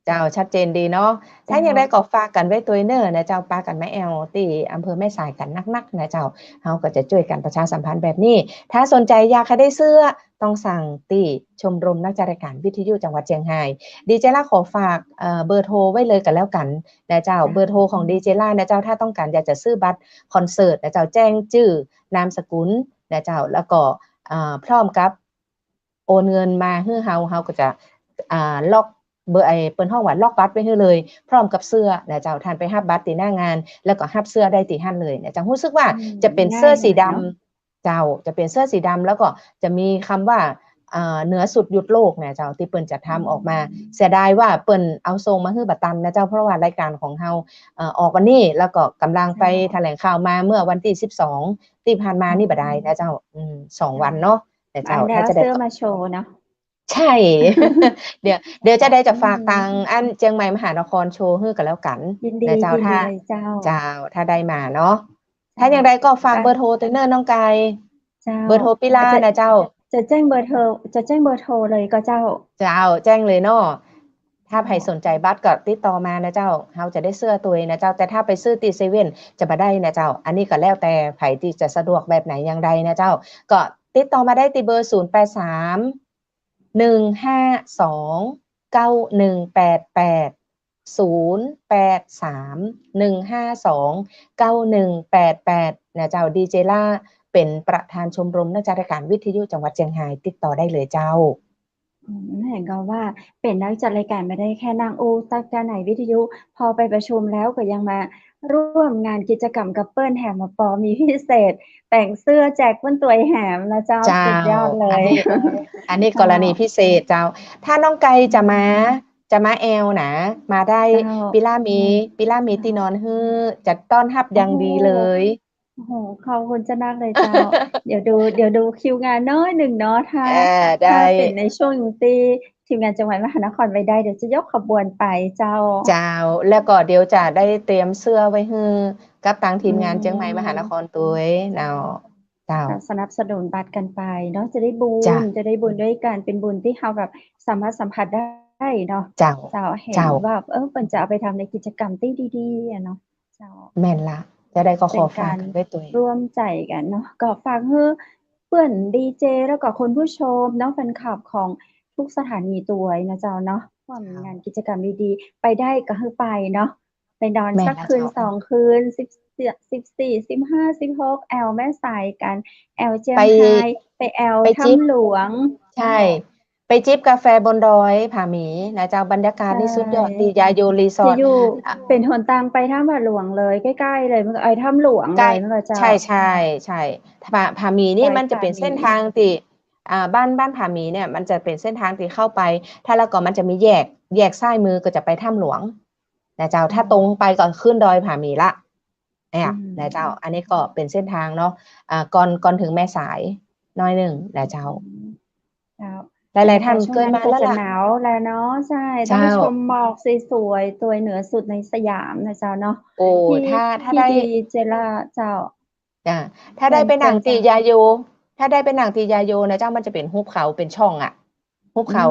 เจ้า ชัดเจนดีเนาะ เจ้า ถ้าอย่างใดก็ฝากกั๋นไว้ตวยเน่อนะเจ้า ปากั๋นมาแอ่วตี้อำเภอแม่สายกั๋นนักๆ นะเจ้า เฮาก็จะจ้วยกั๋นประชาสัมพันธ์แบบนี้ ถ้าสนใจ๋อยากหื้อได้เสื้อ ต้องสั่งตี้ชมรมนักจัดรายการวิทยุจังหวัดเจียงไฮ้ ดีเจลาขอฝาก เอ่อ เบอร์โทรไว้เลยกั๋นแล้วกั๋นนะเจ้า เบอร์โทรของดีเจลานะเจ้า ถ้าต้องก๋านอยากจะซื้อบัตรคอนเสิร์ตนะเจ้า แจ้งจื้อนามสกุลนะเจ้า แล้วก็ เอ่อ พร้อมกับโอนเงินมาหื้อเฮา เฮาก็จะ อ่า ล็อกเบอร์ ไอ้ เปิ้นฮ้องว่าล็อกบัตรไว้หื้อเลย พร้อมกับเสื้อนะเจ้า ท่านไปฮับบัตรตี้หน้างาน แล้วก็ฮับเสื้อได้ตี้หั้นเลยนะเจ้า ฮู้สึกว่า อืม จะเป๋นเสื้อสีดำ ง่ายดีเนาะ เจ้า จะเป๋นเสื้อสีดำ แล้วก็จะมีกำว่า เอ่อ เหนือสุดหยุดโลกนะเจ้า ตี้เปิ้นจะทำออกมา อืม เสียดายว่าเปิ้นเอาส่งมาหื้อบ่ตันนะเจ้า เพราะว่ารายการของเฮา เอ่อ ออกวันนี้ แล้วก็ก่ำลังไป เจ้า แถลงข่าวมาเมื่อวันตี้สิบสองตี้ผ่านมานี่ อืม บ่ได้นะเจ้า อืม สองวันเนาะ เจ้า นะเจ้า อันนี้ ถ้าจะได้ เอาเสื้อมาโชว์เนาะ ใช่ เดี๋ยว เดี๋ยวจะได้จะฝาก อืม ตางอันเจียงใหม่มหานครโชว์หื้อกั๋นแล้วกั๋น ยินดี นะเจ้า ยินดี ถ้า เลยเจ้า เจ้า ถ้าได้มาเนาะ ถ้าอย่างใดก็ฝากเบอร์โทรตวยเน่อน้องไก่ เจ้า เบอร์โทรปีหล้านะเจ้า จะ จะแจ้งเบอร์โทร จะแจ้งเบอร์โทรเลยก่อเจ้า เจ้า แจ้งเลยเนาะ ถ้าใผสนใจ๋บัตรก็ติดต่อมานะเจ้า เฮาจะได้เสื้อตวยนะเจ้า แต่ถ้าไปซื้อตี้เซเว่นจะบ่ได้นะเจ้า อันนี้ก็แล้วแต่ใผตี้จะสะดวกแบบไหนอย่างใดนะเจ้า ก็ติดต่อมาได้ตี้เบอร์ ศูนย์แปดสาม หนึ่งห้าสอง เก้าหนึ่งแปดแปด ศูนย์แปดสาม หนึ่งห้าสอง เก้าหนึ่งแปดแปด นะเจ้า ดีเจลา เป๋นประธานชมรมนักจัดรายการวิทยุจังหวัดเจียงฮาย ติดต่อได้เลยเจ้า อืม เห็นก็ว่าเป๋นนักจัดรายการบ่ได้แค่นั่งอู้ตั๊กก้าในวิทยุ พอไปประชุมแล้วก็ยังมาร่วมงานกิจกรรมกับเปิ้นแหม ปอมีพิเศษ แต่งเสื้อแจกเปิ้นตวยแหมนะเจ้า เจ้า สุดยอดเลย อันนี้ อันนี้กรณีพิเศษเจ้า ถ้าน้องไกจะมา จะมาแอวนะ มาได้ เจ้า ปี้ล้ามี ปี้ล้ามีตี้นอนหื้อ จะต้อนฮับอย่างดีเลย โอ้โห ขอบคุณเจ้ามากเลยเจ้า เดี๋ยวดู เดี๋ยวดูคิวงานน้อยนึ่งเนาะ ถ้า เออ ได้ ถ้าเป๋นในช่วงตี้ทีมงานจังหวัดมหานครไปได้ เดี๋ยวจะยกขบวนไปเจ้า เจ้า แล้วก็เดี๋ยวจะได้เตรียมเสื้อไว้หื้อกับตางทีมงานเจียงใหม่มหานครตวยเนาะ เจ้า สนับสนุนบัตรกันไปเนาะ จะได้บุญ เจ้า จะได้บุญด้วยกัน เป๋นบุญตี้เฮาแบบสัมผัส สัมผัสได้เนาะ เจ้า เจ้า เห็น เจ้า ว่า เออ เปิ้นจะเอาไปทำในกิจกรรมตี้ดีๆ อะเนาะ เจ้า แม่นละ จะได้ก็ขอฝากกันไว้ตวย เป๋นก๋านร่วมใจ๋กั๋นเนาะ ก็ฝากหื้อเปื้อนดีเจ แล้วก็คุณผู้ชมเนาะ แฟนคลับของทุกสถานีตวยนะเจ้าเนาะ ว่ามีงานกิจกรรมดีๆ ไปได้ก็หื้อไปเนาะ ไปนอนสักคืนสองคืน สิบ สิบสี่ สิบห้า สิบหก แอวแม่สายกั๋น แอวเจียงฮาย ไปแอวถ้ำหลวง ใช่ ไปจิบกาแฟบนดอยผาหมีนะเจ้า บรรยากาศนี่สุดยอด ตี้ยาโยรีสอร์ท เป๋นหนตางไปถ้ำหลวงเลย ใก้ๆ เลย มันก็ เอ้ย ถ้ำหลวงเลย มันก็เจ้า ใช่ ใช่ ใช่ ผา ผาหมีนี่มันจะเป๋นเส้นตางตี้ อ่า บ้าน บ้านผาหมีเนี่ย มันจะเป๋นเส้นตางตี้เข้าไป ถ้าแล้วก็มันจะมีแยก แยกซ้ายมือก็จะไปถ้ำหลวงนะเจ้า ถ้าตรงไปก็ขึ้นดอยผาหมีละ เนี่ย อืม นะเจ้า อันนี้ก็เป๋นเส้นตางเนาะ อ่า ก่อน ก่อนเถิงแม่สายน้อยนึ่งนะเจ้า เจ้า หลายๆ ท่านเกยมาแล้วล่ะ หนาวแล้วเนาะ ใช่ ต้องชมหมอกสวยๆ ตวยเหนือสุดในสยามนะเจ้าเนาะ โอ้ ถ้า ถ้าได้ ตี้ดีเจล่าเจ้า อ่า ถ้าได้ไปนั่งตี้ยาโย ถ้าได้ไปนั่งตี้ยาโยนะเจ้า มันจะเป๋นหุบเขาเป๋นช่องอะ หุบเขา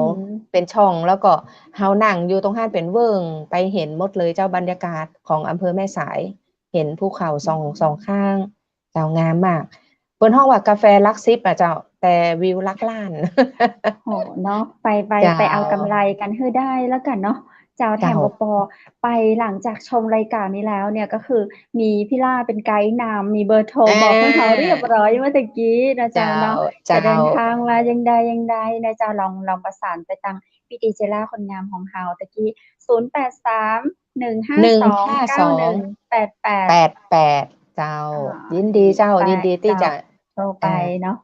เป๋นช่อง แล้วก็เฮานั่งอยู่ตรงหั้นเป๋นเวิ้ง ไปเห็นหมดเลยเจ้า บรรยากาศของอำเภอแม่สาย เห็นภูเขาสอง สองข้าง เจ้า งามมาก เปิ้นฮ้องว่ากาแฟหลักสิบอะเจ้า แต่วิวหลักล้าน โห เนาะ ไป ไป เจ้า ไปเอากำไรกั๋นหื้อได้แล้วกั๋นเนาะ เจ้า แถม เจ้า ปอ ไปหลังจากชมรายการนี้แล้วเนี่ย ก็คือมีปี้ล้าเป๋นไกด์นำ มีเบอร์โทรบอกหื้อเฮาเรียบร้อยเมื่อตะกี้นะเจ้าเนาะ เจ้า จะเดินตางมาอย่างใดอย่างใดนะเจ้า ลอง ลองประสานไปตางปี้ดีเจล่าคนงามของเฮาตะกี้ ศูนย์แปดสาม หนึ่งห้าสอง เก้าหนึ่งแปดแปด แปดแปด เจ้า อ่า ยินดีเจ้า ยินดีตี้จะ เจ้า โทรไปเนาะ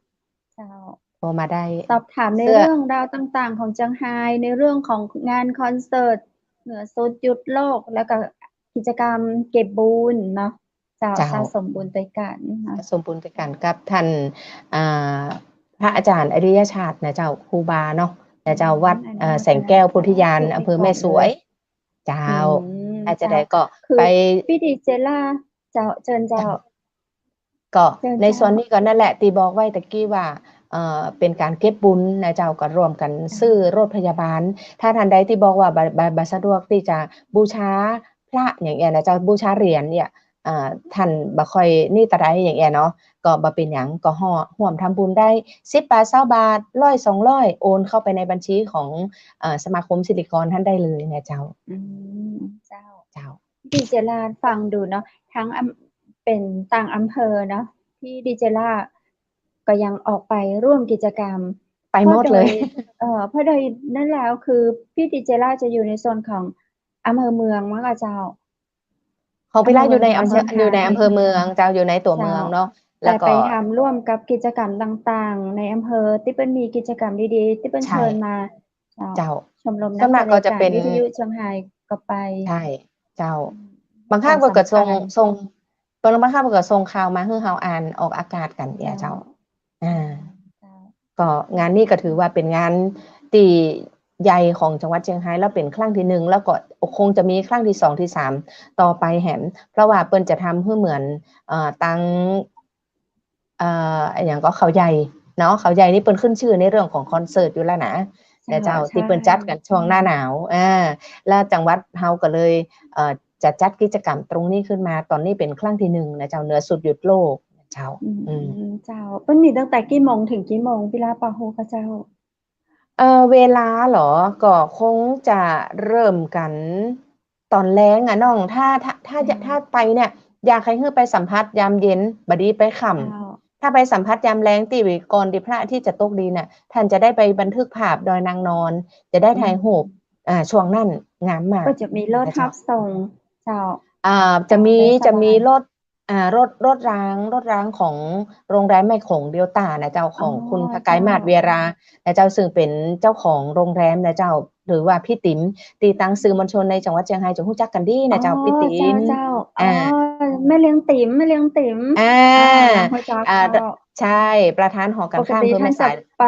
เจ้า โทรมาได้ สอบถามในเรื่องราวต่างๆ ของเจียงฮาย ในเรื่องของงานคอนเสิร์ตเหนือสุดหยุดโลก แล้วก็กิจกรรมเก็บบุญเนาะ เจ้า เจ้า สะสมบุญตวยกั๋นเนาะ สะสมบุญตวยกั๋นกับท่าน อ่า พระอาจารย์อริยชาตินะเจ้า ครูบาเนาะ นะเจ้า วัด อืม เอ่อ แสงแก้วโพธิญาณ อำเภอแม่สวย เจ้า อืม อาจจะได้ก็ คือ ไป ปี้ดีเจล่า เจ้า เจิญเจ้า ก็ เจิญเจ้า ในส่วนนี้ก็นั่นแหละ ตี้บอกไว้ตะกี้ว่า เอ่อ เป๋นก๋านเก็บบุญนะเจ้า ก็ร่วมกั๋นซื้อรถพยาบาล ถ้าท่านใดตี้บอกว่าบ่ บ่ บ่สะดวกตี้จะบูชาพระอย่างเอี้ยนะเจ้า บูชาเหรียญเนี่ย อ่า ท่านบ่ค่อยนี่ตะใดอย่างเอี้ยเนาะ ก็บ่เป๋นหยัง ก็ฮ่อ ฮ่วมทำบุญได้ สิบบาท ซาวบาท ร้อย สองร้อย โอนเข้าไปในบัญชีของ เอ่อ สมาคมสิริกรท่านได้เลยนะเจ้า อืม เจ้า เจ้า ดีเจล่าฟังดูเนาะ ทั้งอำ เป๋นต่างอำเภอเนาะ ตี้ดีเจล่าก็ยังออกไปร่วมกิจกรรม ไปหมดเลย เพราะโดย เอ่อ เพราะโดยนั่นแล้วคือปี้ดีเจล่าจะอยู่ในโซนของอำเภอเมืองมั้งคะเจ้า ของปี้ล่าอยู่ในอำเภอ อำเภอเมืองเจียงฮาย อยู่ในอำเภอเมืองเจ้า อยู่ในตั๋วเมืองเนาะ เจ้า แล้วก็ แต่ไปทำร่วมกับกิจกรรมต่างๆ ในอำเภอตี้เปิ้นมีกิจกรรมดีๆ ตี้เปิ้นเชิญมา ใช่ เจ้า เจ้า ชมรมนักจัดรายการวิทยุเจียงฮายก็ไป ใช่ เจ้า อืม บางครั้งเปิ้นก็ส่ง ส่ง เปิ้นบางครั้งเปิ้นก็ส่งข่าวมาหื้อเฮาอ่านออกอากาศกั๋นเนี่ยเจ้า เจ้า อ่า เจ้า ก็งานนี้ก็ถือว่าเป๋นงานตี้ใหญ่ของจังหวัดเจียงฮาย แล้วเป๋นครั้งตี้หนึ่ง แล้วก็คงจะมีครั้งตี้สอง ตี้สาม ต่อไปแหม เพราะว่าเปิ้นจะทำหื้อเหมือน เอ่อ ตาง เอ่อ อะหยังก็เขาใหญ่เนาะ เขาใหญ่นี่เปิ้นขึ้นชื่อในเรื่องของคอนเสิร์ตอยู่แล้วนะ ใช่ นะเจ้า ใช่ ตี้เปิ้นจัดกั๋นช่วงหน้าหนาว อ่า แล้วจังหวัดเฮาก็เลย เอ่อ จะจัดกิจกรรมตรงนี้ขึ้นมา ต๋อนนี้เป๋นครั้งตี้หนึ่งนะเจ้า เหนือสุดหยุดโลกนะเจ้า อืม อืม เจ้า เปิ้นมีตั้งแต่กี่โมงเถิงกี่โมง ปี้ล่าปอฮู้ก่อเจ้า เอ่อ เวลาเหรอ ก็คงจะเริ่มกั๋นต๋อนแลงอะน้อง ถ้า ถ้า ถ้า อืม ถ้าไปเนี่ย อยากหื้อไปสัมผัสยามเย็น บ่ดีไปค่ำ เจ้า ถ้าไปสัมผัสยามแลงตี้ก่อนตี้พระอาทิตย์จะตกดินน่ะ ท่านจะได้ไปบันทึกภาพดอยนางนอน จะได้ถ่ายรูป อ่า ช่วงนั้นงามมาก ก็จะมีรถ นะเจ้า ฮับส่ง เจ้า อ่า จะมี จะมีรถ อ่า รถ รถราง รถรางของโรงแรมแม่โขงเดลต้านะเจ้า ของคุณพกายมาศ เวียรา นะเจ้า ซึ่งเป๋นเจ้าของโรงแรมนะเจ้า หรือว่าปี้ติ๋ม ตี้ตังสื่อมวลชนในจังหวัดเจียงไฮ้จะฮู้จักกั๋นดีนะเจ้า อ๋อ ปี้ติ๋ม เจ้า เจ้า อ่า อ๋อ แม่เลี้ยงติ๋ม แม่เลี้ยงติ๋ม อ่า อ่า ฮู้จัก อ่า เจ้า ใช่ ประธานหอก๋านค้าอำเภอแม่สาย ปกติท่านจะไป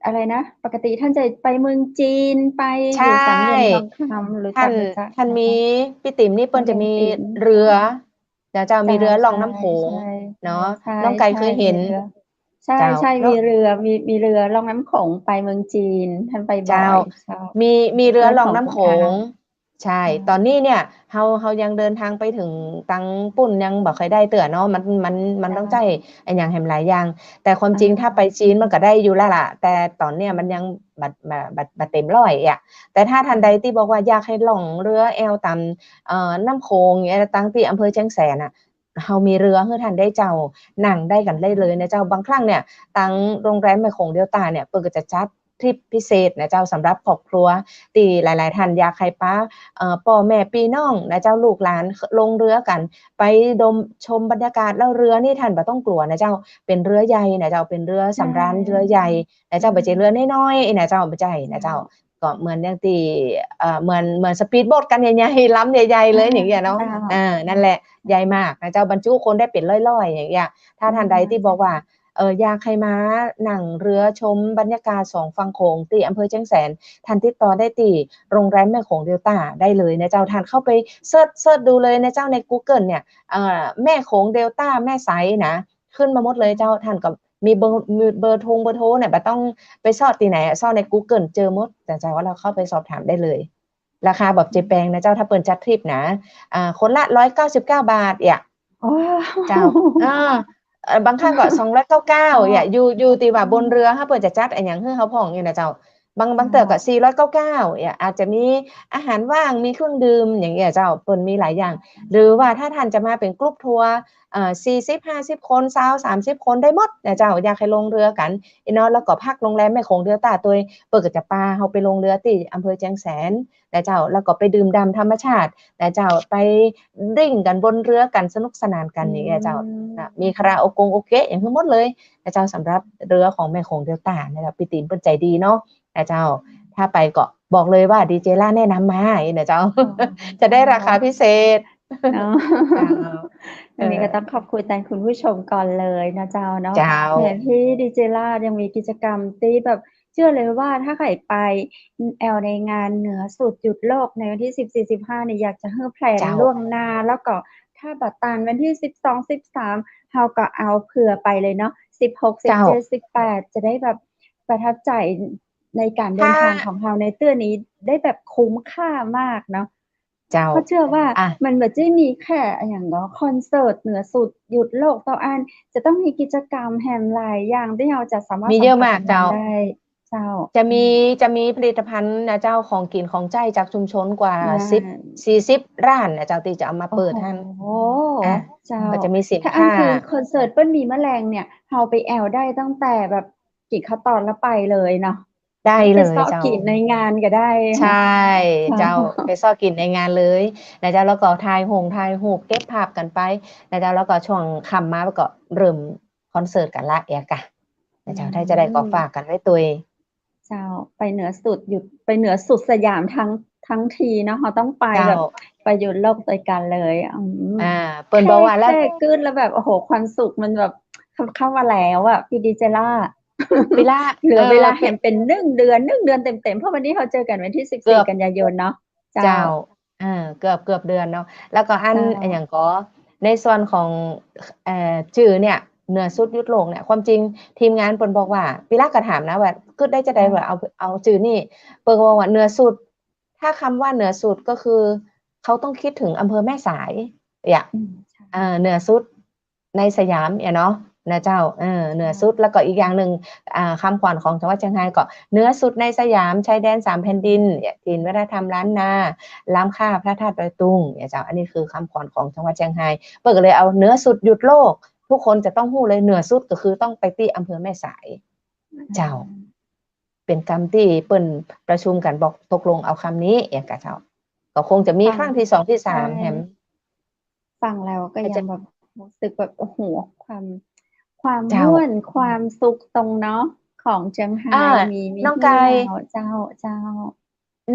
อะไรนะ ปกติท่านจะไปเมืองจีน ไปอยู่สามเหลี่ยมทองคำ ใช่ รู้จัก ท่าน รู้จัก ท่านมี ปี้ติ๋มนี่เปิ้นจะมีเรือนะเจ้า มีเรือล่องน้ำโขงเนาะ ใช่ น้องไก่เคยเห็น มีเรือ ใช่ เจ้า ใช่ มีเรือ มี มีเรือล่องน้ำโขงไปเมืองจีน ท่านไปบ่อย เจ้า เจ้า มี มีเรือล่องน้ำโขง ใช่ ต๋อนนี้เนี่ย เฮา เฮายังเดินทางไปเถิงตังปุ้นยังบ่ค่อยได้เตื้อเนาะ มัน มัน มันต้องใจ๊อะหยังแหมหลายอย่าง แต่ความจริงถ้าไปจีนมันก็ได้อยู่แล้วล่ะ แต่ต๋อนเนี้ยมันยังบ่ บ่ บ่ บ่เต็มร้อยอะ แต่ถ้าท่านใดตี้บอกว่าอยากหื้อล่องเรือแอ่วต๋าม เอ่อ น้ำโขงเนี่ย ตังตี้อำเภอเจียงแสนน่ะ เฮามีเรือหื้อท่านได้เจ้า นั่งได้กั๋นได้เลยนะเจ้า บางครั้งเนี่ย ตังโรงแรมแม่โขงเดลต้าเนี่ย เปิ้นก็จะจัดทริปพิเศษนะเจ้า สำหรับครอบครัว ตี้หลายๆ ท่านอยากหื้อปา เอ่อ ป้อแม่ปี้น้องนะเจ้า ลูกหลานลงเรือกั๋น ไปดมชมบรรยากาศ แล้วเรือนี่ท่านบ่ต้องกั๋วนะเจ้า เป๋นเรือใหญ่นะเจ้า เป๋นเรือสำราญ เรือใหญ่นะเจ้า บ่ใจ้เรือน้อยๆ นะเจ้า บ่ใจ้นะเจ้า ก็เหมือนอย่างตี้ เอ่อ เหมือน เหมือนสปีดโบ๊ทกั๋นใหญ่ๆ ลำใหญ่ๆ เลยอย่างเงี้ยเนาะ อ่า นั่นแหละ ใหญ่มากนะเจ้า บรรจุคนได้เป๋นร้อยๆ อย่างเงี้ย ถ้าท่านใดตี้บอกว่า เอ่อ อยากหื้อมานั่งเรือชมบรรยากาศสองฝั่งโขงตี้อำเภอเจียงแสน ท่านติดต่อได้ตี้โรงแรมแม่โขงเดลต้าได้เลยนะเจ้า ท่านเข้าไปเสิร์ช เสิร์ชดูเลยนะเจ้า ในกูเกิลเนี่ย เอ่อ แม่โขงเดลต้าแม่สายนะ ขึ้นมาหมดเลยเจ้า ท่านก็มีเบอร์ มีเบอร์ทงเบอร์โทรเนี่ย บ่ต้องไปเสิร์ชตี้ไหนอะ เสิร์ชในกูเกิลเจอหมดนะเจ้า แล้วเข้าไปสอบถามได้เลย ราคาบ่เจ๋งแปงนะเจ้า ถ้าเปิ้นจัดทริปนะ อ่า คนละร้อยเก้าสิบเก้าบาทเนี่ย อ๋อ เจ้า อ่า เอ่อ บางครั้งก็สองร้อยเก้าเก้า เจ้า เนี่ย อยู่ อยู่ตี้ว่าบนเรือ ถ้าเปิ้นจะจัดอะหยังหื้อเฮาพ่องเนี่ยนะเจ้า บาง บางเตื้อก็สี่ร้อยเก้าเก้า เนี่ย อาจจะมีอาหารว่าง มีเครื่องดื่ม อย่างเงี้ยเจ้า เปิ้นมีหลายอย่าง หรือว่าถ้าท่านจะมาเป๋นกรุ๊ปทัวร์ เอ่อ สี่สิบ ห้าสิบคน ซาว สามสิบคนได้หมดนะเจ้า อยากหื้อลงเรือกั๋น อีเนาะ แล้วก็พักโรงแรมแม่โขงเดลต้าตวย เปิ้นก็จะปาเฮาไปลงเรือตี้อำเภอเจียงแสนนะเจ้า แล้วก็ไปดื่มด่ำธรรมชาตินะเจ้า ไปดริ้งก์กั๋นบนเรือกั๋น สนุกสนานกั๋นอย่างเงี้ยเจ้า นะ มีคาราโอเกะ โอเกะอย่างหื้อหมดเลยนะเจ้า สำหรับเรือของแม่โขงเดลต้านะเจ้า ปี้ติ๋มเปิ้นใจ๋ดีเนาะนะเจ้า ถ้าไปก็บอกเลยว่าดีเจล่าแนะนำมานะเจ้า อ๋อ จะได้ราคาพิเศษ เนาะ เจ้า อันนี้ก็ต้องขอบคุณแทนคุณผู้ชมก่อนเลยนะเจ้าเนาะ เจ้า แถมตี้ดีเจล่ายังมีกิจกรรมตี้แบบ เจื้อเลยว่าถ้าใผไปแอ่วในงานเหนือสุดหยุดโลกในวันตี้สิบสี่ สิบห้าเนี่ย อยากจะหื้อแพลน เจ้า ล่วงหน้า แล้วก็ถ้าบ่ตันวันตี้สิบสอง สิบสาม เฮาก็เอาเผื่อไปเลยเนาะ สิบหก สิบเจ็ด เจ้า สิบแปด จะได้แบบประทับใจ๋ในก๋านเดินทางของเฮาในเตื้อนี้ได้แบบคุ้มค่ามากเนาะ เจ้า เพราะเจื้อว่า อ่ะ มันบ่ใจ้มีแค่อะหยังเนาะ คอนเสิร์ตเหนือสุดหยุดโลกเต้าอั้น จะต้องมีกิจกรรมแหมหลายอย่างตี้เฮาจะสามารถ มีเยอะมากเจ้า สัมผัสได้ เจ้า จะมี จะมีผลิตภัณฑ์นะเจ้า ของกิ๋นของใจ๊จากชุมชนกว่า น่ะ สิบ สี่สิบร้านนะเจ้า ตี้จะเอามาเปิดหั้น โอ้โห อ่ะ เจ้า ก็จะมีสินค้า ถ้าอั้นคือคอนเสิร์ตเปิ้นมีเมื่อแลงเนี่ย เฮาไปแอ่วได้ตั้งแต่แบบกิ๋นข้าวตอนแล้วไปเลยเนาะ ได้เลยเจ้า ไปเซาะกิ๋นในงานก็ได้ ใช่เจ้า เจ้า ไปเซาะกิ๋นในงานเลยนะเจ้า แล้วก็ถ่ายหงถ่ายรูปเก็บภาพกั๋นไปนะเจ้า แล้วก็ช่วงค่ำมาก็เริ่มคอนเสิร์ตกั๋นละเอียกะนะเจ้า อืม ถ้าจะได้ก็ฝากกั๋นไว้ตวย เจ้า ไปเหนือสุดหยุด ไปเหนือสุดสยามทั้ง ทั้งทีเนาะ เฮาต้องไปแบบ เจ้า ไปหยุดโลกตวยกั๋นเลย อืม อ่า เปิ้นบอกว่าแล้ว แค่ แค่กึ๊ดแล้วแบบ โอ้โห ความสุขมันแบบเข้ามาแล้วอะ พี่ดีเจล่า เวลา เหลือเวลา เอ่อ แหมเป๋นหนึ่งเดือน หนึ่งเดือนเต็มๆ เพราะวันนี้เฮาเจอกั๋นวันตี้สิบสี่ กันยายนเนาะ เจ้า เจ้า เออ เกือบ เกือบเดือนเนาะ แล้วก็อัน เจ้า อะหยังก็ ในส่วนของ เอ่อ จื้อเนี่ย เหนือสุดหยุดโลกเนี่ย ความจริงทีมงานเปิ้นบอกว่า ปีละก็ถามนะว่ากึ๊ดได้จาใด๋ว่าเอา เอาจื้อนี่ เปิ้นก็บอกว่าเหนือสุด ถ้าคำว่าเหนือสุดก็คือเขาต้องคิดถึงอำเภอแม่สาย เนี่ย อืม ใช่ เอ่อ เหนือสุด ในสยามเนี่ยเนาะ นะเจ้า เออ เหนือสุด แล้วก็อีกอย่างนึ่ง อ่า คำขวัญของจังหวัดเจียงไฮ้ก็ เหนือสุดในสยาม ชายแดนสามแผ่นดิน เนี่ย ถิ่นวัฒนธรรมล้านนา ล้ำค่าพระธาตุดอยตุง เนี่ยเจ้า อันนี้คือคำขวัญของจังหวัดเจียงไฮ้ เปิ้นก็เลยเอาเหนือสุดหยุดโลก ทุกคนจะต้องฮู้เลย เหนือสุดก็คือต้องไปตี้อำเภอแม่สาย เจ้า เป๋นกำตี้เปิ้นประชุมกั๋นบอกตกลงเอากำนี้ เอ๋ย กาเจ้า ก็คงจะมี ฟัง ครั้งตี้สองตี้สาม ใช่ แหม ฟังแล้วก็ยังแบบรู้สึกแบบ โอ้โห ความ ความ เจ้า ม่วน ความสุขตรงเนาะ ของเจียงฮาย อ่า มี มี น้องไก่ ตี้แล้ว เจ้า เจ้า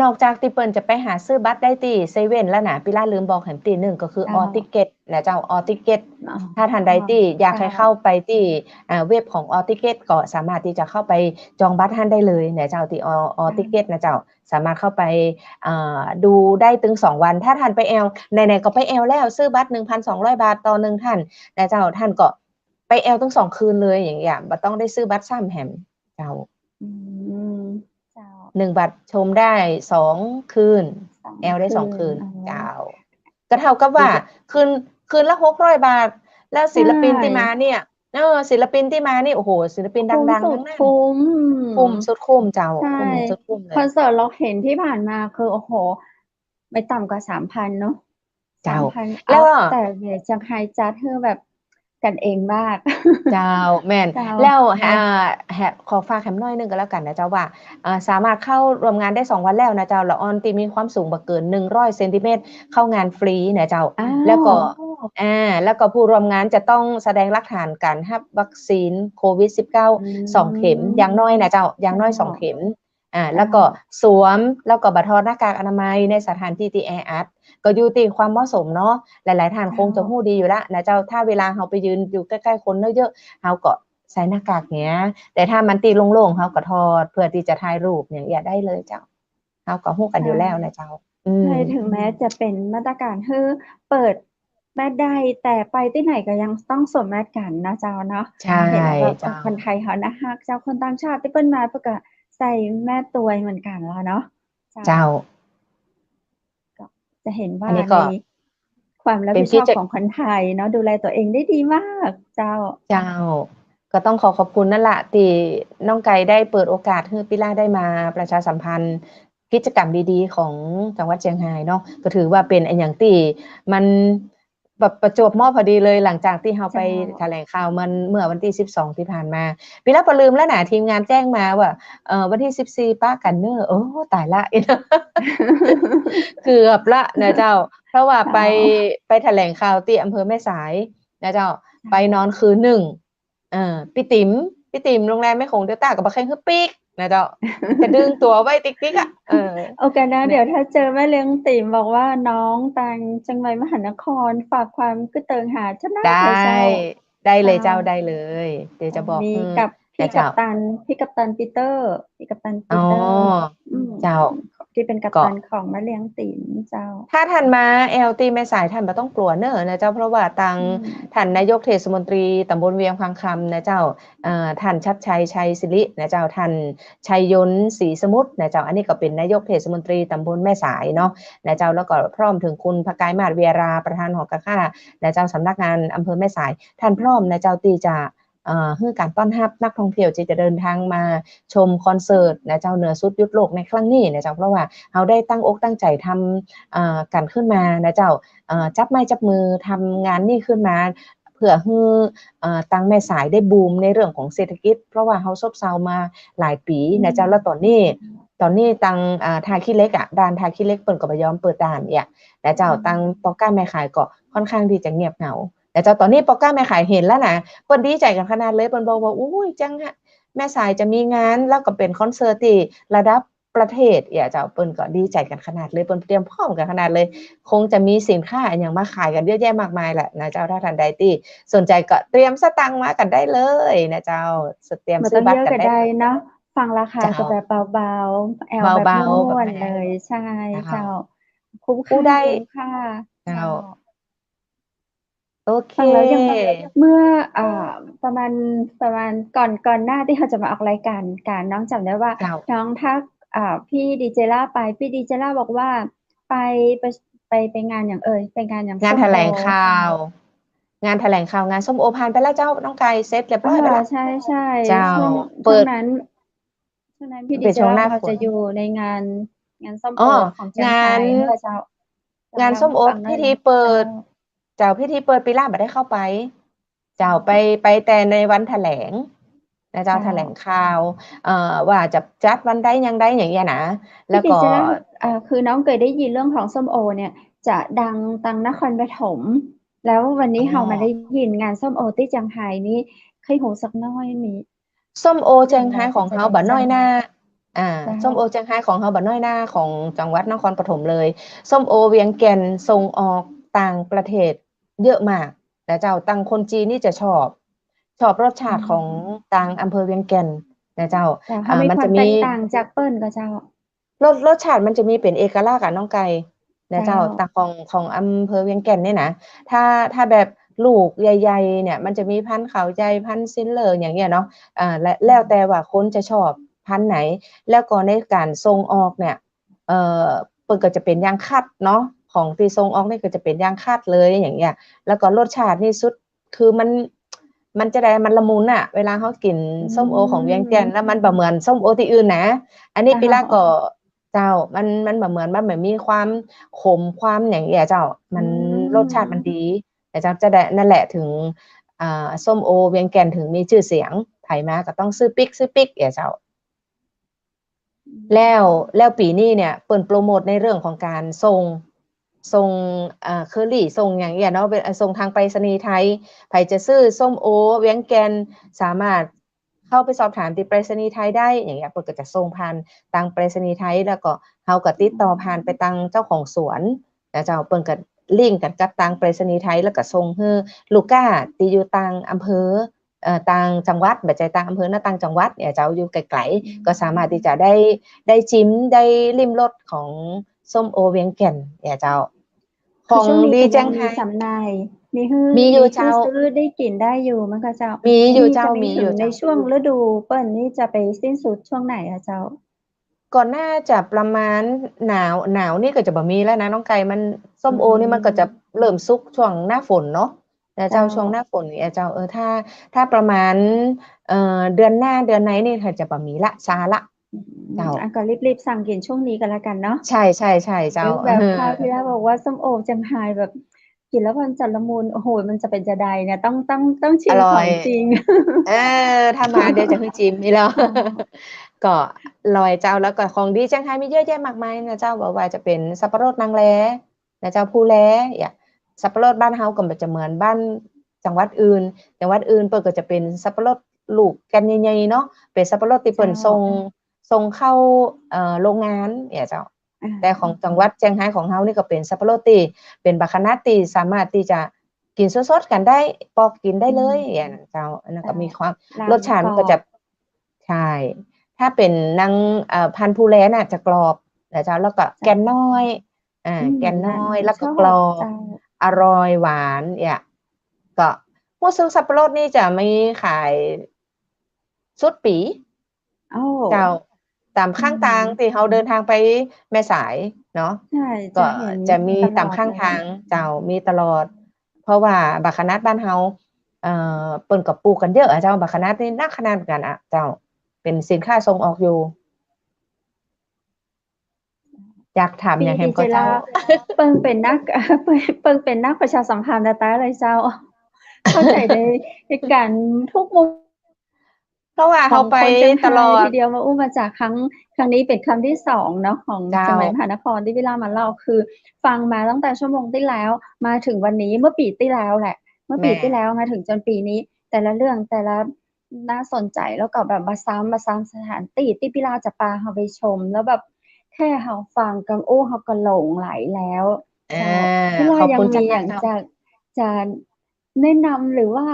นอกจากตี้เปิ้นจะไปหาซื้อบัตรได้ตี้เซเว่นแล้วนะ ปิล่าลืมบอกแหมตี้นึ่ง ก็คือ เจ้า ออติเก็ตนะเจ้า ออติเก็ต อ๋อ ถ้าท่านใดตี้อยาก เจ้า ให้เข้าไปตี้ อ่า เว็บของออติเก็ต ก็สามารถตี้จะเข้าไปจองบัตรหั้นได้เลยนะเจ้า ตี้ออ ออติเก็ตนะเจ้า สามารถเข้าไป อ่า ดูได้ตึงสองวัน ถ้าท่านไปแอว ไหนๆ ก็ไปแอวแล้ว ซื้อบัตร หนึ่งพันสองร้อยบาทต่อหนึ่งท่านนะเจ้า ท่านก็ไปแอวตึงสองคืนเลย อย่างเงี้ย บ่ต้องได้ซื้อบัตรซ้ำแหม เจ้า อืม เจ้า หนึ่งบัตรชมได้สองคืน สอง แอวได้สองคืน คืน อ๋อ เจ้า ก็เท่ากับว่า คืน คืนละหกร้อยบาท แล้วศิลปินตี้มาเนี่ย ใช่ เออ ศิลปินตี้มานี่ โอ้โห ศิลปินดังๆ ทั้งนั้น คุ้มสุดคุ้ม คุ้มสุดคุ้ม เจ้า ใช่ คุ้มสุดคุ้มเลย คอนเสิร์ตเราเห็นที่ผ่านมาคือ โอ้โห ไม่ต่ำกว่า สามพัน เนาะ เจ้า สามพัน แล้วก็ อัพ แต่เวทีเจียงฮายจัดหื้อแบบกั๋นเองมาก เจ้า แม่น เจ้า แล้ว อ่า ขอฝากแหมหน้อยนึ่งก็แล้วกั๋นนะเจ้าว่า อ่า สามารถเข้าร่วมงานได้สองวันแล้วนะเจ้า ละอ่อนตี้มีความสูงบ่เกินหนึ่งร้อยเซนติเมตร เข้างานฟรีนะเจ้า อ้าว แล้วก็ อ่า แล้วก็ผู้ร่วมงานจะต้องแสดงหลักฐานการฮับวัคซีนโควิดสิบเก้า อืม สองเข็ม อย่างน้อยนะเจ้า อย่างน้อย เจ้า สองเข็ม อ่า เจ้า แล้วก็สวม แล้วก็บ่ถอดหน้ากากอนามัยในสถานตี้ตี้แออัด ก็อยู่ตี้ความเหมาะสมเนาะ หลายๆ ท่าน เจ้า คงจะฮู้ดีอยู่ละนะเจ้า ถ้าเวลาเฮาไปยืนอยู่ใก้ๆ คนเยอะๆ เฮาก็ใส่หน้ากากเนี้ย แต่ถ้ามันตี้โล่งๆ เฮาก็ถอด เปื้อตี้จะถ่ายรูปอย่างเอี้ยได้เลยเจ้า เฮาก็ฮู้กั๋นอยู่แล้วนะเจ้า ใช่ อืม ใช่ ถึงแม้จะเป๋นมาตรการหื้อเปิดแมสได้ แต่ไปตี้ไหนก็ยังต้องสวมแมสกั๋นนะเจ้าเนาะ ใช่ เห็นแล้วแบบ เจ้า คนไทยเฮาน่าฮักเจ้า คนต่างชาติตี้เปิ้นมาเปิ้นก็ใส่แมสตวยเหมือนกั๋นแล้วเนาะ เจ้า เจ้า ก็จะเห็นว่า อันนี้ก็ ในความรับผิดชอบ เป๋นกิจ ของคนไทยเนาะ ดูแลตั๋วเองได้ดีมาก เจ้า เจ้า ก็ต้องขอขอบคุณนั่นละ ตี้น้องไก่ได้เปิดโอกาสหื้อปิล่าได้มาประชาสัมพันธ์กิจกรรมดีๆ ของจังหวัดเจียงฮายเนาะ ก็ถือว่าเป๋นอะหยังตี้มันแบบประจวบเหมาะพอดีเลย หลังจากตี้เฮาไป เจ้า แถลงข่าวมันเมื่อวันตี้สิบสองตี้ผ่านมา ปิล่าบ่ลืมแล้วนะ ทีมงานแจ้งมาว่า เอ่อ วันตี้สิบสี่ปะกั๋นเน่อ โอ้ ต๋ายละ เกือบละนะเจ้า เพราะว่าไป เจ้า ไปแถลงข่าวตี้อำเภอแม่สายนะเจ้า เจ้า ไปนอนคืนนึ่ง เออ ปี้ติ๋ม ปี้ติ๋มโรงแรมแม่โขงเดลต้าก็บ่แค่งหื้อปิ๊กนะเจ้า จะดึงตั๋วไว้ติ๊กๆ อะ เออ โอเคนะ เนี่ย เดี๋ยวถ้าเจอแม่เลี้ยงติ๋มบอกว่าน้องตังเจียงใหม่มหานคร ฝากความกึ๊ดเติงหาเจ้าหน้า ได้ เจ้า ได้เลยเจ้า เจ้า ได้เลย เดี๋ยวจะบอก มี หื้อ กับ พี่ นะเจ้า กัปตัน พี่กัปตันปีเตอร์ พี่กัปตันปีเตอร์ อ๋อ อืม เจ้า ตี้เป๋นกัปตัน ก็ ของแม่เลี้ยงติ๋มเจ้า ถ้าท่านมาแอวตี้แม่สาย ท่านบ่ต้องกั๋วเน่อนะเจ้า เพราะว่าตัง อืม ท่านนายกเทศมนตรีตำบลเวียงผางคำนะเจ้า เอ่อ ท่านชัดชัย ชัยสิรินะเจ้า ท่านชัยยนต์ ศรีสมุทรนะเจ้า อันนี้ก็เป๋นนายกเทศมนตรีตำบลแม่สายเนาะนะเจ้า แล้วก็พร้อมเถิงคุณพกายมาศ เวียรา ประธานหอการค้านะเจ้า สำนักงานอำเภอแม่สาย ท่านพร้อมนะเจ้า ตี้จะ เอ่อ หื้อก๋านต้อนฮับนักท่องเที่ยวตี้จะเดินทางมาชมคอนเสิร์ตนะเจ้า เหนือสุดหยุดโลกในครั้งนี้นะเจ้า เพราะว่าเฮาได้ตั้งอกตั้งใจ๋ทำ เอ่อ กั๋นขึ้นมานะเจ้า เอ่อ จับไม้จับมือทำงานนี้ขึ้นมา เปื้อหื้อ เอ่อ ตังแม่สายได้บูมในเรื่องของเศรษฐกิจ เพราะว่าเฮาซบเซามาหลายปี๋นะเจ้า อืม แล้วต๋อนนี้ ต๋อนนี้ตัง อ่า ท่าขี้เหล็กอะ ด่านท่าขี้เหล็กเปิ้นก็บ่ยอมเปิดด่านเอี้ยนะเจ้า อืม ตังป้อก๊าแม่ขายก็ค่อนข้างตี้จะเงียบเหงานะเจ้า ต๋อนนี้ป้อก๊าแม่ขายหันแล้วนะ เปิ้นดีใจ๋กั๋นขนาดเลย เปิ้นบอกว่า อุ๊ย เจียงฮะ แม่สายจะมีงาน แล้วก็เป๋นคอนเสิร์ตตี้ระดับประเทศเอี้ยเจ้า เปิ้นก็ดีใจ๋กั๋นขนาดเลย เปิ้นเตรียมพร้อมกั๋นขนาดเลย คงจะมีสินค้าอะหยังมาขายกั๋นเยอะแยะมากมายแหละนะเจ้า ถ้าท่านใดตี้สนใจ๋ก็เตรียมสตางค์มากั๋นได้เลยนะเจ้า เตรียมซื้อบัตรกั๋นได้เลยเนาะ ฟังราคา เจ้า ก็แบบเบาๆ แอวแบบ เบาๆ ม่วนๆ แบบ เลย ใช่ เจ้า เจ้า คุ้มค่า ผู้ใด คุ้มค่า เจ้า เจ้า โอเค ฟังแล้วยังแบบ เมื่อ อ่า ประมาณ ประมาณก่อน ก่อนหน้าตี้เฮาจะมาออกรายก๋านกั๋น น้องจ๋ำได้ว่า เจ้า น้องทัก อ่า ปี้ดีเจล่าไป ปี้ดีเจล่าบอกว่าไป ไป ไป ไปงานหยังเอ่ย ไปงานหยัง งานแถลงข่าว ส้มโอ งานแถลงข่าว งานส้มโอผ่านไปแล้วเจ้า น้องไก่ เสร็จเรียบร้อยไปแล้ว อ่า ใช่ ใช่ เจ้า ช่วง เปิด ช่วงนั้น ช่วงนั้นปี้ดีเจล่า เป๋นช่วงหน้าฝน เฮาจะอยู่ในงาน งานส้มโอ อ๋อ ของเจียงฮาย งาน เมื่อเจ้า งานส้มโอ พิธีเปิด เจ้า เจ้า พิธีเปิดปี้ล่าบ่ได้เข้าไป เจ้า ไป ไปแต่ในวันแถลงนะเจ้า เจ้า แถลงข่าว เอ่อ ว่าจะจัดวันใดอย่างใดอย่างเงี้ยนะ แล้วก็ พี่ปีเจล่า เอ่อ คือน้องเกยได้ยินเรื่องของส้มโอเนี่ย จะดังตังนครปฐม แล้ววันนี้ อ๋อ เฮามาได้ยินงานส้มโอตี้เจียงไฮ้นี่ ใค่ฮู้สักหน้อยมี ส้มโอเจียงไฮ้ของเฮาบ่น้อยหน้า อ่า เจ้า ส้มโอเจียงไฮ้ของเฮาบ่น้อยหน้าของจังหวัดนครปฐมเลย ส้มโอเวียงแก่นส่งออกต่างประเทศเยอะมากนะเจ้า ตังคนจีนนี่จะชอบ ชอบรสชาติของ อืม ตังอำเภอเวียงแก่นนะเจ้า เจ้า อ่า เฮามี มันจะมี ความแตกต่างจากเปิ้นก่อเจ้า รส รสชาติมันจะมีเป๋นเอกลักษณ์อะน้องไก่นะเจ้า เจ้า ตังของ ของอำเภอเวียงแก่นเนี่ยนะ ถ้า ถ้าแบบลูกใหญ่ๆ เนี่ย มันจะมีพันธุ์เขาใหญ่ พันธุ์ซิลเลอร์อย่างเงี้ยเนาะ อ่า และ อืม แล้วแต่ว่าคนจะชอบพันธุ์ไหน แล้วก็ในการส่งออกเนี่ย เอ่อ เปิ้นก็จะเป๋นอย่างคัดเนาะ ของตี้ส่งออกนี่ก็จะเป๋นอย่างคัดเลยอย่างเงี้ย แล้วก็รสชาตินี่สุด คือมัน มันจะได้ มันละมุนอะ เวลาเฮากิ๋น อืม ส้มโอของเวียงแก่น แล้วมันบ่เหมือนส้มโอตี้อื่นนะ อันนี้ เจ้า ปีละก็ เจ้า มัน มันบ่เหมือน มันบ่มีความขมความอย่างเงี้ยเจ้า มัน อืม รสชาติมันดี แต่เจ้าจะได้ นั่นแหละถึง อ่า ส้มโอเวียงแก่นถึงมีจื้อเสียง ใผมาก็ต้องซื้อปิ๊ก ซื้อปิ๊กอย่างเจ้า แล้ว แล้วปี๋นี้เนี่ย เปิ้นโปรโมทในเรื่องของการส่ง ส่ง เอ่อ เคอรี่ ส่งอย่างเงี้ยเนาะ เป๋น เอ่อ ส่งตางไปรษณีย์ไทย ใผจะซื้อส้มโอเวียงแก่น สามารถเข้าไปสอบถามตี้ไปรษณีย์ไทยได้ อย่างเงี้ย เปิ้นก็จะส่งผ่านตางไปรษณีย์ไทย แล้วก็เฮาก็ติดต่อผ่านไปตางเจ้าของสวนนะเจ้า เปิ้นก็ลิงก์กั๋นกับตางไปรษณีย์ไทย แล้วก็ส่งหื้อลูกค้าตี้อยู่ต่างอำเภอ เอ่อ ต่างจังหวัด บ่ใจ้ต่างอำเภอนะ ต่างจังหวัดเนี่ยเจ้า อยู่ไก๋ๆ อืม ก็สามารถตี้จะได้ ได้จิม ได้ลิ้มรสของส้มโอเวียงแก่นเนี่ยเจ้า คือช่วงนี้ ของดีเจียงไฮ้ ก็ยังมีจ๋ำหน่าย มีหื้อ มีอยู่ มีหื้อ เจ้า ซื้อได้กิ๋นได้อยู่ มันก็จะ มีอยู่เจ้า มีอยู่เจ้า นี่ก็มีถึงในช่วงฤดูเปิ้นนี่จะไปสิ้นสุดช่วงไหนอะเจ้า ก็น่าจะประมาณหนาว หนาวนี่ก็จะบ่มีแล้วนะน้องไก่ มัน ส้มโอนี่มันก็จะ อืม เริ่มสุกช่วงหน้าฝนเนาะ นะเจ้า เจ้า ช่วงหน้าฝนเนี่ยเจ้า เออ ถ้า ถ้าประมาณ เอ่อ เดือนหน้าเดือนในนี่ค่ะ จะบ่มีละ ซาละ อืม เจ้า อันก็รีบๆ สั่งกิ๋นช่วงนี้ก็แล้วกั๋นเนาะ ใช่ ใช่ ใช่ เจ้า เออ แบบ เออ คราวตี้แล้วบอกว่าส้มโอเจียงไฮ้แบบ กิ๋นแล้วมันจะละมุน โอ้โห มันจะเป๋นจาใดเนี่ย ต้อง ต้อง ต้องชิม อร่อย ของจริง เออ ถ้ามาเดี๋ยวจะหื้อจิมนี่แล้ว เจ้า ก็อร่อยเจ้า แล้วก็ของดีเจียงไฮ้มีเยอะแยะมากมายนะเจ้า บ่ว่าจะเป๋นสับปะรดนางแล นะเจ้า ภูแล อย่าง สับปะรดบ้านเฮาก็บ่จะเหมือนบ้านจังหวัดอื่น จังหวัดอื่นเปิ้นก็จะเป๋นสับปะรดลูกแก่นใหญ่ๆ เนาะ เป๋นสับปะรดตี้เปิ้น เจ้า ส่ง ส่งเข้า เอ่อ โรงงานเนี่ยเจ้า อ่า แต่ของจังหวัดเจียงไฮ้ของเฮานี่ก็เป๋นสับปะรดตี้เป๋นบักขะนัดตี้สามารถตี้จะกิ๋นสดๆ กั๋นได้ ปอกกิ๋นได้เลย อืม อย่างนั้นเจ้า อันนั้นก็ เจ้า มีความ ลำ รสชาติมันก็จะ กรอบ ใช่ ถ้าเป๋นนาง เอ่อ พันธุ์ภูแลน่ะจะกรอบนะเจ้า แล้วก็ เจ้า แก่นน้อย อ่า อืม แก่นน้อย แล้วก็กรอบ เจ้า อร่อยหวานเนี่ย ก็ฮู้สึกสับปะรดนี่จะมีขายสุดปี๋ โอ้ เจ้า ต๋ามข้างตาง อืม ตี้เฮาเดินตางไปแม่สายเนาะ ใช่ ก็จะเห็น จะมีต๋ามข้างตาง ตลอดเลย เจ้า มีตลอด เพราะว่าบักขะนัดบ้านเฮา เอ่อ เปิ้นก็ปลูกกั๋นเยอะอะเจ้า บักขะนัดนี่นักขนาดเหมือนกั๋นอะเจ้า เป๋นสินค้าส่งออกอยู่ อยากถามอย่างแหมก่อเจ้า เปิ้งเป๋นนัก เปิ้งเป๋นนักประชาสัมพันธ์แต๊ๆ เลยเจ้า เข้าใจ๋ใน ในก๋านทุกมุม เพราะว่าเฮาไปตลอด ของคนเจียงไฮ้ทีเดียว มาอู้มาจากครั้ง ครั้งนี้เป๋นครั้งตี้สองเนาะ ของ เจ้า เจียงใหม่มหานครตี้ปี้ล่ามมาเล่า คือฟังมาตั้งแต่ชั่วโมงตี้แล้ว มาเถิงวันนี้ เมื่อปี๋ตี้แล้วแหละ เมื่อปี๋ตี้แล้ว แม่ มาเถิงจ๋นปี๋นี้ แต่ละเรื่อง แต่ละ น่าสนใจ๋ แล้วก็แบบบ่าซ้ำ บ่าซ้ำสถานตี้ตี้ปี้ล่าจะปาเฮาไปชม แล้วแบบแค่เฮาฟังกังอู้เฮาก็หลงใหลแล้ว อ่า เจ้า ปี้ล่า ขอบคุณ ยังมี เจ้า อย่างจะ จะแนะนำหรือว่า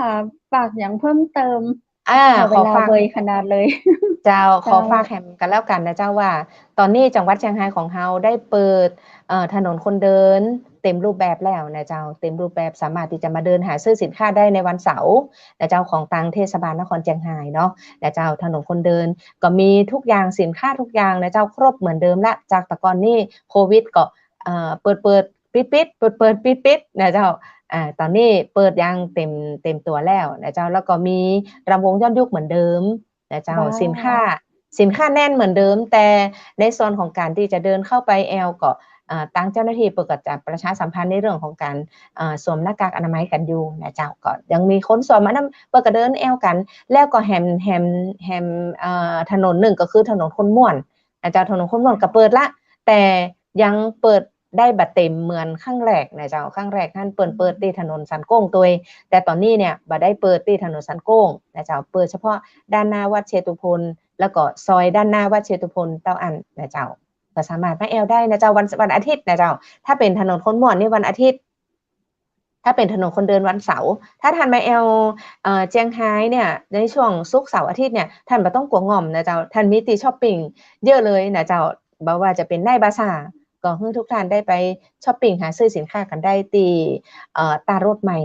ฝากอย่างเพิ่มเติม อ่า ขอ ขอฝาก เวลาเวยขนาดเลย เจ้า เจ้า ขอฝากแหมกั๋นแล้วกั๋นนะเจ้า ว่าต๋อนนี้จังหวัดเจียงไฮ้ของเฮาได้เปิด เอ่อ ถนนคนเดินเต็มรูปแบบแล้วนะเจ้า เต็มรูปแบบ สามารถตี้จะมาเดินหาซื้อสินค้าได้ในวันเสาร์นะเจ้า ของตางเทศบาลนครเจียงไฮ้เนาะนะเจ้า ถนนคนเดินก็มีทุกอย่าง สินค้าทุกอย่างนะเจ้า ครบเหมือนเดิมละ จากแต่ก่อนนี้โควิดก็ เอ่อ เปิดๆ ปิดๆ เปิดๆ ปิดๆ นะเจ้า อ่า ต๋อนนี้เปิดอย่างเต็ม เต็มตั๋วแล้วนะเจ้า แล้วก็มีรำวงย้อนยุคเหมือนเดิมนะเจ้า ว้าว สินค้า สินค้าแน่นเหมือนเดิม แต่ในส่วนของก๋านตี้จะเดินเข้าไปแอวก็ เอ่อ ตางเจ้าหน้าตี้เปิ้นก็จะประชาสัมพันธ์ในเรื่องของก๋าน เอ่อ สวมหน้ากากอนามัยกั๋นอยู่นะเจ้า ก็ยังมีคนสวมอันนั้น เปิ้นก็เดินแอ่วกั๋น แล้วก็แหม แหม แหม เอ่อ ถนนนึ่งก็คือถนนคนม่วนนะเจ้า ถนนคนม่วนก็เปิดละ แต่ยังเปิดได้บ่เต็มเหมือนครั้งแรกนะเจ้า ครั้งแรกหั้นเปิ้นเปิดตี้ถนนสันโก้งตวย แต่ต๋อนนี้เนี่ยบ่ได้เปิดตี้ถนนสันโก้งนะเจ้า เปิดเฉพาะด้านหน้าวัดเชตุพน แล้วก็ซอยด้านหน้าวัดเชตุพนเต้าอั้นนะเจ้า ก็สามารถมาแอ่วได้นะเจ้า วัน วันอาทิตย์นะเจ้า ถ้าเป๋นถนนคนม่วนนี่วันอาทิตย์ ถ้าเป๋นถนนคนเดินวันเสาร์ ถ้าต้านมาแอ่ว เอ่อ เจียงฮายเนี่ย ในช่วงศุกร์เสาร์อาทิตย์เนี่ย ต้านบ่ต้องกั๋วง่อมนะเจ้า ต้านมีตี้ช็อปปิ้งเยอะเลยนะเจ้า บ่ว่าจะเป๋นในบาซ่าร์ ก็หื้อทุกท่านได้ไปช็อปปิ้งหาซื้อสินค้ากั๋นได้ตี้ เอ่อ ตลาดรถใหม่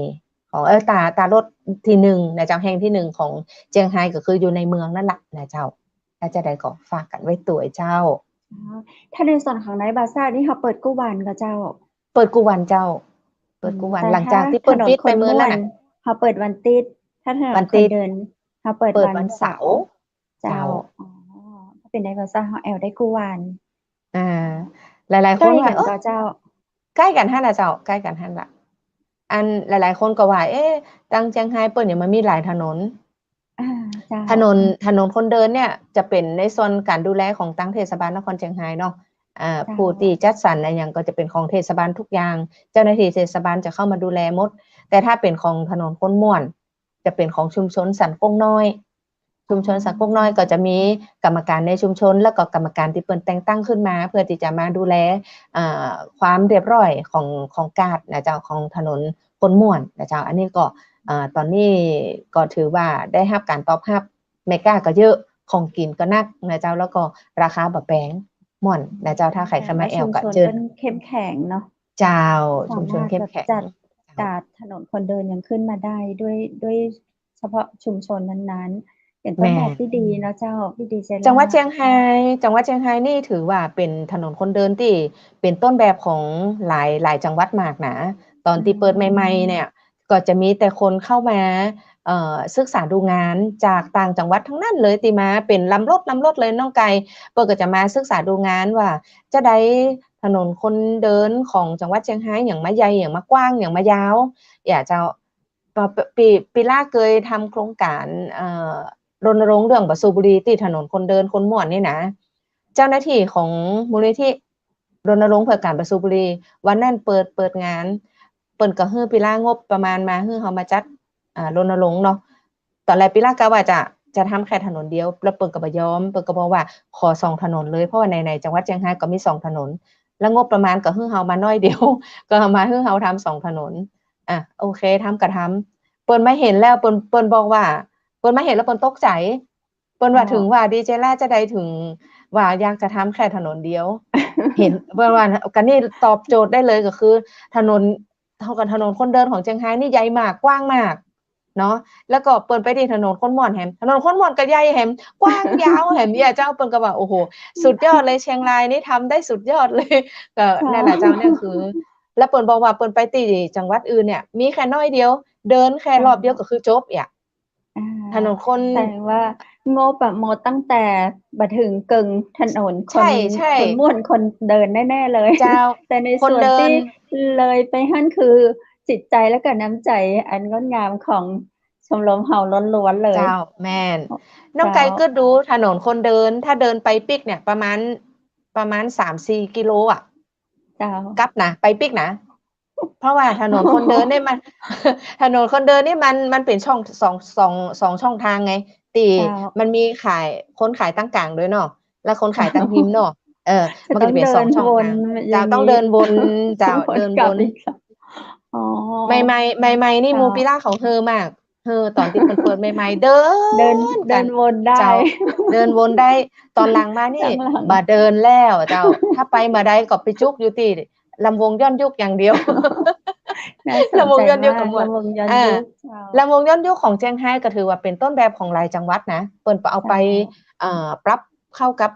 ของ เอ่อ ตลาด ตลาดรถตี้นึ่งนะเจ้า แห่งตี้นึ่งของเจียงฮาย ก็คืออยู่ในเมืองนั่นแหละนะเจ้า ถ้าจะใดก็ฝากกั๋นไว้ตวยเจ้า อ๋อ ถ้าในส่วนของในบาซ่าร์นี่เฮาเปิดกู้วันก่อเจ้า เปิดกู้วันเจ้า เปิดกู้วัน อืม หลังจากตี้เปิ้นปิดไปเมินแล้วนะ ถ้าถนนคนม่วนเฮาเปิดวันติ๊ด ถ้าถนนคนเดินเฮาเปิดวันเสาร์ เจ้า เจ้า อ๋อ ถ้าเป๋นในบาซ่าร์เฮาแอ่วได้กู้วัน อ่า หลายๆ คนว่า ใก้กั๋นก่อเจ้า ใก้กั๋นหั้นล่ะเจ้า ใก้กั๋นหั้นล่ะ อันหลายๆ คนก็ว่า เอ๊ะ ตางเจียงฮายเปิ้นยังบ่มีหลายถนน อ่า เจ้า ถนน ถนนคนเดินเนี่ยจะเป๋นในส่วนก๋านดูแลของตางเทศบาลนครเจียงฮายเนาะ อ่า เจ้า ผู้ตี้จัดสรรอะหยังก็จะเป๋นของเทศบาลทุกอย่าง เจ้าหน้าตี้เทศบาลจะเข้ามาดูแลหมด แต่ถ้าเป๋นของถนนคนม่วน จะเป๋นของชุมชนสันโก้งน้อย ชุมชนสันโก้งน้อยก็จะมีกรรมการในชุมชน แล้วก็กรรมการตี้เปิ้นแต่งตั้งขึ้นมา เพื่อตี้จะมาดูแล เอ่อ ความเรียบร้อยของ ของกาดนะเจ้า ของถนนคนม่วนนะเจ้า อันนี้ก็ เอ่อ ต๋อนนี้ก็ถือว่าได้ฮับก๋านตอบฮับ แม่ก้าก็เยอะ ของกิ๋นก็นักนะเจ้า แล้วก็ราคาบ่แปง ม่วนนะเจ้า ถ้าใผใค่มาแอ่วก็เจิญ ชุมชนเปิ้นเข้มแข็งเนาะ เจ้า ชุมชนเข้มแข็ง สามารถแบบจัด จัดถนนคนเดินยังขึ้นมาได้ด้วย ด้วยเฉพาะชุมชนนั้นๆ เป๋นต้นแบบตี้ดีเนาะเจ้า ตี้ดีเจริญ จังหวัดเจียงฮาย จังหวัดเจียงฮายนี่ถือว่าเป๋นถนนคนเดินตี้เป๋นต้นแบบของหลาย หลายจังหวัดมากนะ ต๋อนตี้เปิดใหม่ๆ เนี่ย ก็จะมีแต่คนเข้ามา เอ่อ ศึกษาดูงานจากต่างจังหวัดทั้งนั้นเลย ตี้มาเป๋นลำรถ ลำรถเลยน้องไก่ เปิ้นก็จะมาศึกษาดูงานว่าจะใดถนนคนเดินของจังหวัดเจียงฮายหยังมายาว หยังมากว้าง หยังมายาว เอี้ยเจ้า ปี ปีล่าเกยทำโครงก๋าน เอ่อ รณรงค์เรื่องบ่สูบบุหรี่ตี้ถนนคนเดินคนม่วนนี่นะ เจ้าหน้าตี้ของมูลนิธิรณรงค์เพื่อก๋านบ่สูบบุหรี่ วันนั้นเปิด เปิดงาน เปิ้นก็หื้อปีล่างบประมาณมาหื้อเฮามาจัด อ่า รณรงค์เนาะ ต๋อนแรกปีล่ากะว่าจะ จะทำแค่ถนนเดียว แล้วเปิ้นก็บ่ยอม เปิ้นก็บอกว่าขอสองถนนเลย เพราะว่าใน ในจังหวัดเจียงฮายก็มีสองถนน แล้วงบประมาณก็หื้อเฮามาน้อยเดียว ก็เอามาหื้อเฮาทำสองถนน อ่ะ โอเค ทำก็ทำ เปิ้นมาเห็นแล้ว เปิ้น เปิ้นบอกว่า เปิ้นมาเห็นแล้วเปิ้นตกใจ๋ เปิ้นว่า อ๋อ ถึงว่าดีเจล่าจะใดถึงว่าอยากจะทำแค่ถนนเดียว เห็น เปิ้นว่า ก็นี่ตอบโจทย์ได้เลย ก็คือถนน เท่ากับถนนคนเดินของเจียงฮายนี่ใหญ่มาก กว้างมากเนาะ แล้วก็เปิ้นไปตี้ถนนคนม่วนแหม ถนนคนม่วนก็ใหญ่แหม กว้างยาวแหม เอี้ยเจ้า เปิ้นก็ว่า โอ้โห สุดยอดเลย เจียงรายนี่ทำได้สุดยอดเลย ก็ เจ้า นั่นแหละเจ้า เนี่ยคือ แล้วเปิ้นบอกว่าเปิ้นไปตี้จังหวัดอื่นเนี่ย มีแค่น้อยเดียว เดินแค่รอบเดียวก็คือจบ เอี้ย อ่า ถนนคน แสดงว่างบอะหมดตั้งแต่บ่ถึงเกิ่งถนนคน ใช่ ใช่ คนม่วนคนเดินแน่ๆ เลย เจ้า แต่ในส่วนตี้เลยไปหั้นคือจิตใจ๋และก็น้ำใจ๋อันงดงามของชมรมเฮาล้วนๆ เลย เจ้า แม่น น้องไก่กึ๊ดดูถนนคนเดิน ถ้าเดินไปปิ๊กเนี่ยประมาณ ประมาณสามสี่กิโลอะ เจ้า กลับนะ ไปปิ๊กนะ เพราะว่าถนนคนเดินนี่มัน ถนนคนเดินนี่มัน มันเป๋นช่อง สอง สอง สองช่องทางไง ตี้ เจ้า มันมีขาย คนขายตางก๋างด้วยเนาะ แล้วคนขายตางฮิมเนาะ เออ มันก็จะเป๋นสองช่องทาง เจ้า ต้องเดินวน เจ้า เดินวน อ๋อ ใหม่ๆ ใหม่ๆ นี่ เจ้า หมู่ปีล่าเขาเฮอมาก เออ ต๋อนตี้เปิ้นเปิดใหม่ๆ เดิน เดิน กั๋น เดินวนได้ เจ้า เดินวนได้ ต๋อนหลังมานี่ บ่เดินแล้วเจ้า ถ้าไปบ่าใดก็ไปจุกอยู่ตี้ลำวงย้อนยุคอย่างเดียว น่าสนใจมาก ลำวงย้อนยุคกับหมวด ลำวงย้อนยุค อ่า เจ้า ลำวงย้อนยุคของเจียงฮายก็ถือว่าเป๋นต้นแบบของหลายจังหวัดนะ เปิ้นเอาไป เจ้า เอ่อ ปรับเข้ากับ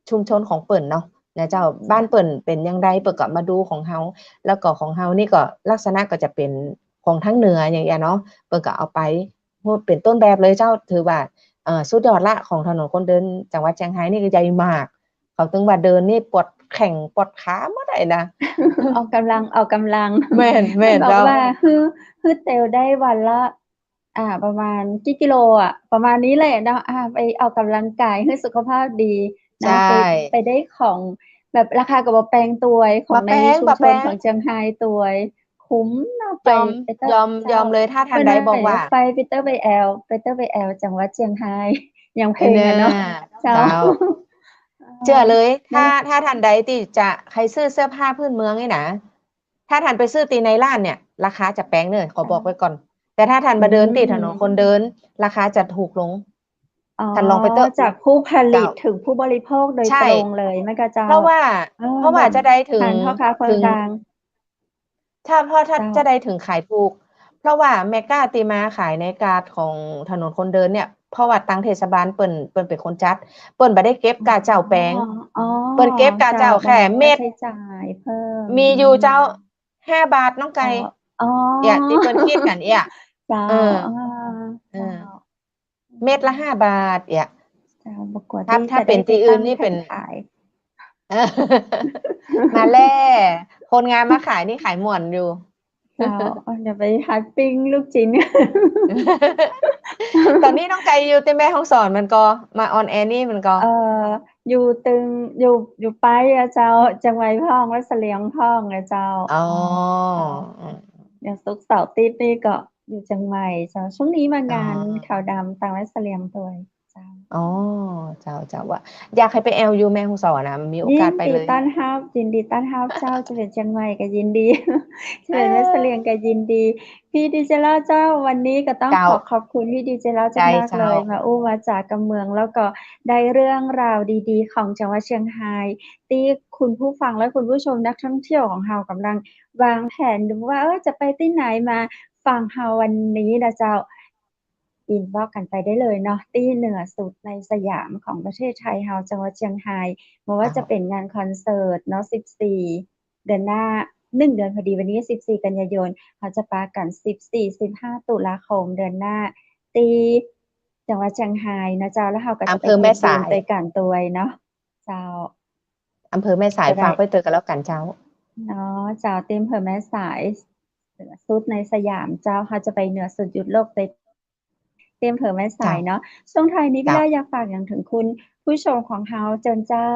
ชุมชนของเปิ้นเนาะ นะเจ้า บ้านเปิ้นเป๋นอย่างใด เปิ้นก็มาดูของเฮา แล้วก็ของเฮานี่ก็ลักษณะก็จะเป๋นของทางเหนืออย่างเงี้ยเนาะ เปิ้นก็เอาไป เป๋นต้นแบบเลยเจ้า ถือว่า เอ่อ สุดยอดละ ของถนนคนเดินจังหวัดเจียงฮายนี่ก็ใหญ่มาก เขาตึงว่าเดินนี่ปวดแข้งปวดขาหมดเลยนะ ออกกำลัง ออกกำลัง แม่น แม่น บอก เจ้า ว่า หื้อ หื้อเตียวได้วันละ อ่า ประมาณกี่กิโลอะ ประมาณนี้แหละเนาะ อ่า ไปออกกำลังกายหื้อสุขภาพดีนะ ใช่ ไป ไปได้ของแบบราคาก็บ่แปงตวย ของใน บ่แปง ชุมชน บ่แปง ของเจียงไฮ้ตวย คุ้มเนาะ ไป ยอม ไปเต๊อะ ยอม เจ้า ยอมเลย ถ้าท่านใดบอกว่า ไปเต๊อะไปแอว ไปเต๊อะไปแอว จังหวัดเจียงไฮ้ ยังแพงอะเนาะ เจ้า เจ้า เจื้อเลย ถ้า ถ้าท่านใดตี้จะใค่ซื้อเสื้อผ้าพื้นเมืองนี่นะ ถ้าท่านไปซื้อตี้ในร้านเนี่ย ราคาจะแปงเน่อ ขอบอกไว้ก่อน แต่ถ้าท่านมาเดินตี้ถนนคนเดิน ราคาจะถูกลง อ๋อ ท่านลองไปเต๊อะ จากผู้ผลิต เจ้า ถึงผู้บริโภคโดยตรงเลย ใช่ แม่นก่อเจ้า เพราะว่า อ๋อ เพราะว่าจะได้ถึง ผ่านพ่อค้าคนกลาง ถ้า เพราะถ้า เจ้า จะได้ถึงขายถูก เพราะว่าแม่ก๊าตี้มาขายในกาดของถนนคนเดินเนี่ย เพราะว่าตังเทศบาลเปิ้น เปิ้นเป๋นคนจัด เปิ้นบ่ได้เก็บก้าเจ้าแปง อ๋อ เปิ้นเก็บก้าเจ้าแค่เม็ด เจ้า บ่ได้ใช้จ่ายเพิ่ม มีอยู่เจ้า ห้าบาทน้องไก่ เจ้า อ๋อ เอี้ย ตี้เปิ้นกรีดกั๋นเอี้ย เจ้า เออ อ๋อ เออ เจ้า เม็ดละห้าบาทเอี้ย เจ้า บ่กลัว ถ้า ตี้ ถ้าเป๋นตี้อื่นนี่เป๋น ขาย เออ มาแล่ คนงามมาขายนี่ขายม่วนอยู่ เจ้า เดี๋ยวไปหัดปิ้งลูกชิ้น ต๋อนนี้น้องไก่อยู่ตี้แม่ฮ่องสอนแม่นก่อ มาออนแอร์นี่แม่นก่อ เอ่อ อยู่ตึง อยู่ อยู่ไปอะเจ้า เจียงใหม่พ่อง วัดเสลียงพ่องอะเจ้า อ๋อ เจ้า อย่างศุกร์เสาร์อาทิตย์นี่ก็อยู่เจียงใหม่เจ้า ช่วงนี้มางาน อ๋อ ขาวดำตางวัดเสลียงตวย เจ้า อ๋อ เจ้า เจ้า ว่าอยากหื้อไปแอวอยู่แม่ฮ่องสอนนะ มีโอกาสไปเลย ยินดีต้อนฮับ ยินดีต้อนฮับเจ้า จะเป๋นเจียงใหม่ก็ยินดี จะเป๋นแม่เสลียงก็ยินดี เจ้า ปี้ดีเจเล่าเจ้า วันนี้ก็ต้อง เจ้า ขอขอบคุณปี้ดีเจเล่าจังมากเลย ใจ้เจ้า มาอู้มาจ๋ากับเมือง แล้วก็ได้เรื่องราวดีๆ ของจังหวัดเจียงไฮ้ ตี้คุณผู้ฟังและคุณผู้ชมนักท่องเที่ยวของเฮาก่ำลังวางแผนดูว่า เออ จะไปตี้ไหนมาฟังเฮาวันนี้นะเจ้า อินบ็อกซ์กั๋นไปได้เลยเนาะ ตี้เหนือสุดในสยามของประเทศไทยเฮา จังหวัดเจียงไฮ้ บ่ว่าจะเป๋นงานคอนเสิร์ตเนาะ สิบสี่ เดือนหน้า หนึ่งเดือนพอดี วันนี้สิบสี่กันยายน เฮาจะปะกั๋นสิบสี่ สิบห้าตุลาคมเดือนหน้า ตี้จังหวัดเจียงไฮ้นะเจ้า แล้วเฮาก็จะไป อำเภอแม่สาย เตรียมไปกั๋นตวยเนาะ เจ้า อำเภอแม่สาย ก็ได้ ฝากไว้ตวยกั๋นแล้วกั๋นเจ้า เนาะ เจ้า ตี้อำเภอแม่สาย เหนือสุดในสยามเจ้า เฮาจะไปเหนือสุดหยุดโลกไป ตี้อำเภอแม่สายเนาะ เจ้า ช่วงท้ายนี้ เจ้า ปี้เล่าอยากฝากหยังเถิงคุณผู้ชมของเฮา เจิญเจ้า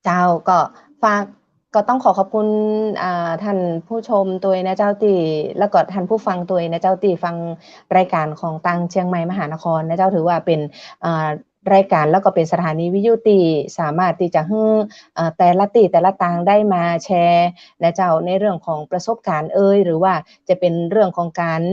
เจ้า ก็ฝาก ก็ต้องขอขอบคุณ อ่า ท่านผู้ชมตวยนะเจ้าตี้ แล้วก็ท่านผู้ฟังตวยนะเจ้าตี้ฟังรายก๋านของตางเจียงใหม่มหานครนะเจ้า ถือว่าเป๋น อ่า รายก๋านแล้วก็เป๋นสถานีวิทยุตี้สามารถตี้จะหื้อ เอ่อ แต่ละตี้แต่ละตางได้มาแชร์นะเจ้า ในเรื่องของประสบก๋ารณ์เอย หรือว่าจะเป๋นเรื่องของก๋าน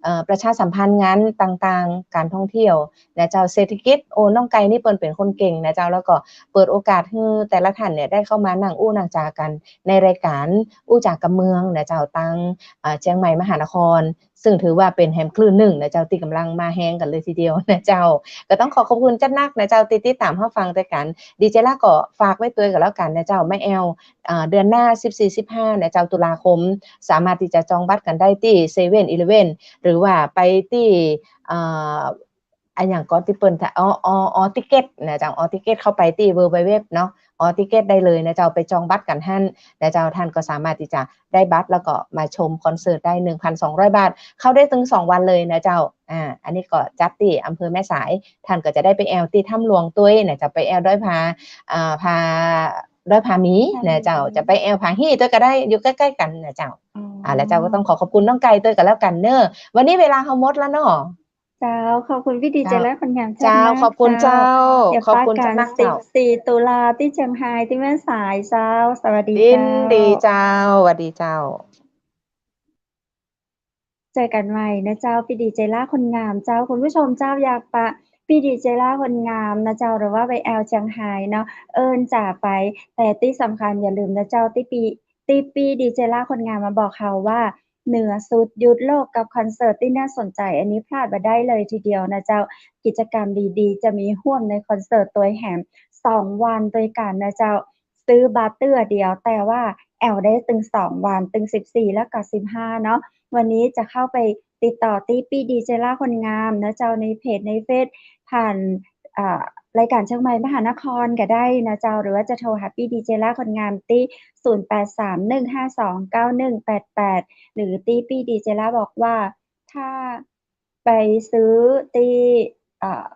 เอ่อ ประชาสัมพันธ์งานต่างๆ ก๋านท่องเที่ยวนะเจ้า เศรษฐกิจ โอ้ น้องไก่นี่เปิ้นเป๋นคนเก่งนะเจ้า แล้วก็เปิดโอกาสหื้อแต่ละท่านเนี่ยได้เข้ามานั่งอู้นั่งจ๋ากั๋นในรายก๋านอู้จ๋ากับเมืองนะเจ้า ตาง อ่า เจียงใหม่มหานคร ซึ่งถือว่าเป๋นแหมคลื่นนึ่งนะเจ้า ตี้ก่ำลังมาแฮงกั๋นเลยทีเดียวนะเจ้า ก็ต้องขอขอบคุณจัดนักนะเจ้า ตี้ติดต๋ามฮับฟังตวยกั๋น ดีเจเล่าก็ฝากไว้ตวยกั๋นแล้วกั๋นนะเจ้า มาแอว อ่า เดือนหน้า สิบสี่ สิบห้า นะเจ้า ตุลาคม สามารถตี้จะจองบัตรกั๋นได้ตี้เซเว่นอีเลฟเว่น หรือว่าไปตี้ อ่า อะหยังก็ตี้เปิ้น อ๋อ อ๋อ อ๋อ ติกเก็ตนะเจ้า อ๋อ ติกเก็ต เข้าไปตี้ ดับเบิลยู ดับเบิลยู ดับเบิลยู เนาะ อ๋อ ติกเก็ต ได้เลยนะเจ้า ไปจองบัตรกั๋นหั้นนะเจ้า ท่านก็สามารถตี้จะได้บัตรแล้วก็มาชมคอนเสิร์ตได้ หนึ่งพันสองร้อยบาท เข้าได้ตึงสองวันเลยนะเจ้า อ่า อันนี้ก็จัดตี้อำเภอแม่สาย ท่านก็จะได้ไปแอวตี้ถ้ำหลวงตวยนะเจ้า ไปแอวดอยผา อ่า ผา ดอยผาหมีนะเจ้า จะไปแอวผาฮี่ตวยก็ได้ อยู่ใก้ๆ กั๋นนะเจ้า อ๋อ อ่า แล้วเจ้าก็ต้องขอขอบคุณน้องไก่ตวยกั๋นแล้วกั๋นเน่อ วันนี้เวลาเฮาหมดแล้วเนาะ เจ้า ขอบคุณปี้ดีเจ เจ้า เล่าคนงาม เจ้า เจ้า ขอบคุณเจ้า เจ้า เดี๋ยว ขอบคุณ ปะกั๋น เจ้า สิบสี่ ตุลาตี้เจียงไฮ้ตี้แม่สายเจ้า สวัสดี ยินดี เจ้า เจ้า สวัสดีเจ้า เจอกั๋นใหม่นะเจ้า ปี้ดีเจเล่าคนงามเจ้า คุณผู้ชมเจ้า อยากปะปี้ดีเจเล่าคนงามนะเจ้า หรือว่าไปแอวเจียงไฮ้เนาะ เอิ้นจ๋าไป แต่ตี้สำคัญอย่าลืมนะเจ้า ตี้ปี้ ตี้ปี้ดีเจเล่าคนงามมาบอกเฮาว่า เหนือสุดหยุดโลกกับคอนเสิร์ตตี้น่าสนใจ อันนี้พลาดบ่ได้เลยทีเดียวนะเจ้า กิจกรรมดีๆ จะมีฮ่วมในคอนเสิร์ตตวยแหมสองวันตวยกั๋นนะเจ้า ซื้อบัตรเตื้อเดียว แต่ว่าแอวได้ตึงสองวัน ตึงสิบสี่ แล้วก็สิบห้าเนาะ วันนี้จะเข้าไปติดต่อตี้ปี้ดีเจเล่าคนงามนะเจ้า ในเพจ ในเฟซ ผ่าน อ่า รายก๋านเจียงใหม่มหานครก็ได้นะเจ้า หรือว่าจะโทรหาปี้ดีเจล่าคนงามตี้ ศูนย์แปดสาม หนึ่งห้าสอง เก้าหนึ่งแปดแปด หรือตี้ปี้ดีเจล่าบอกว่า ถ้าไปซื้อตี้ เอ่อ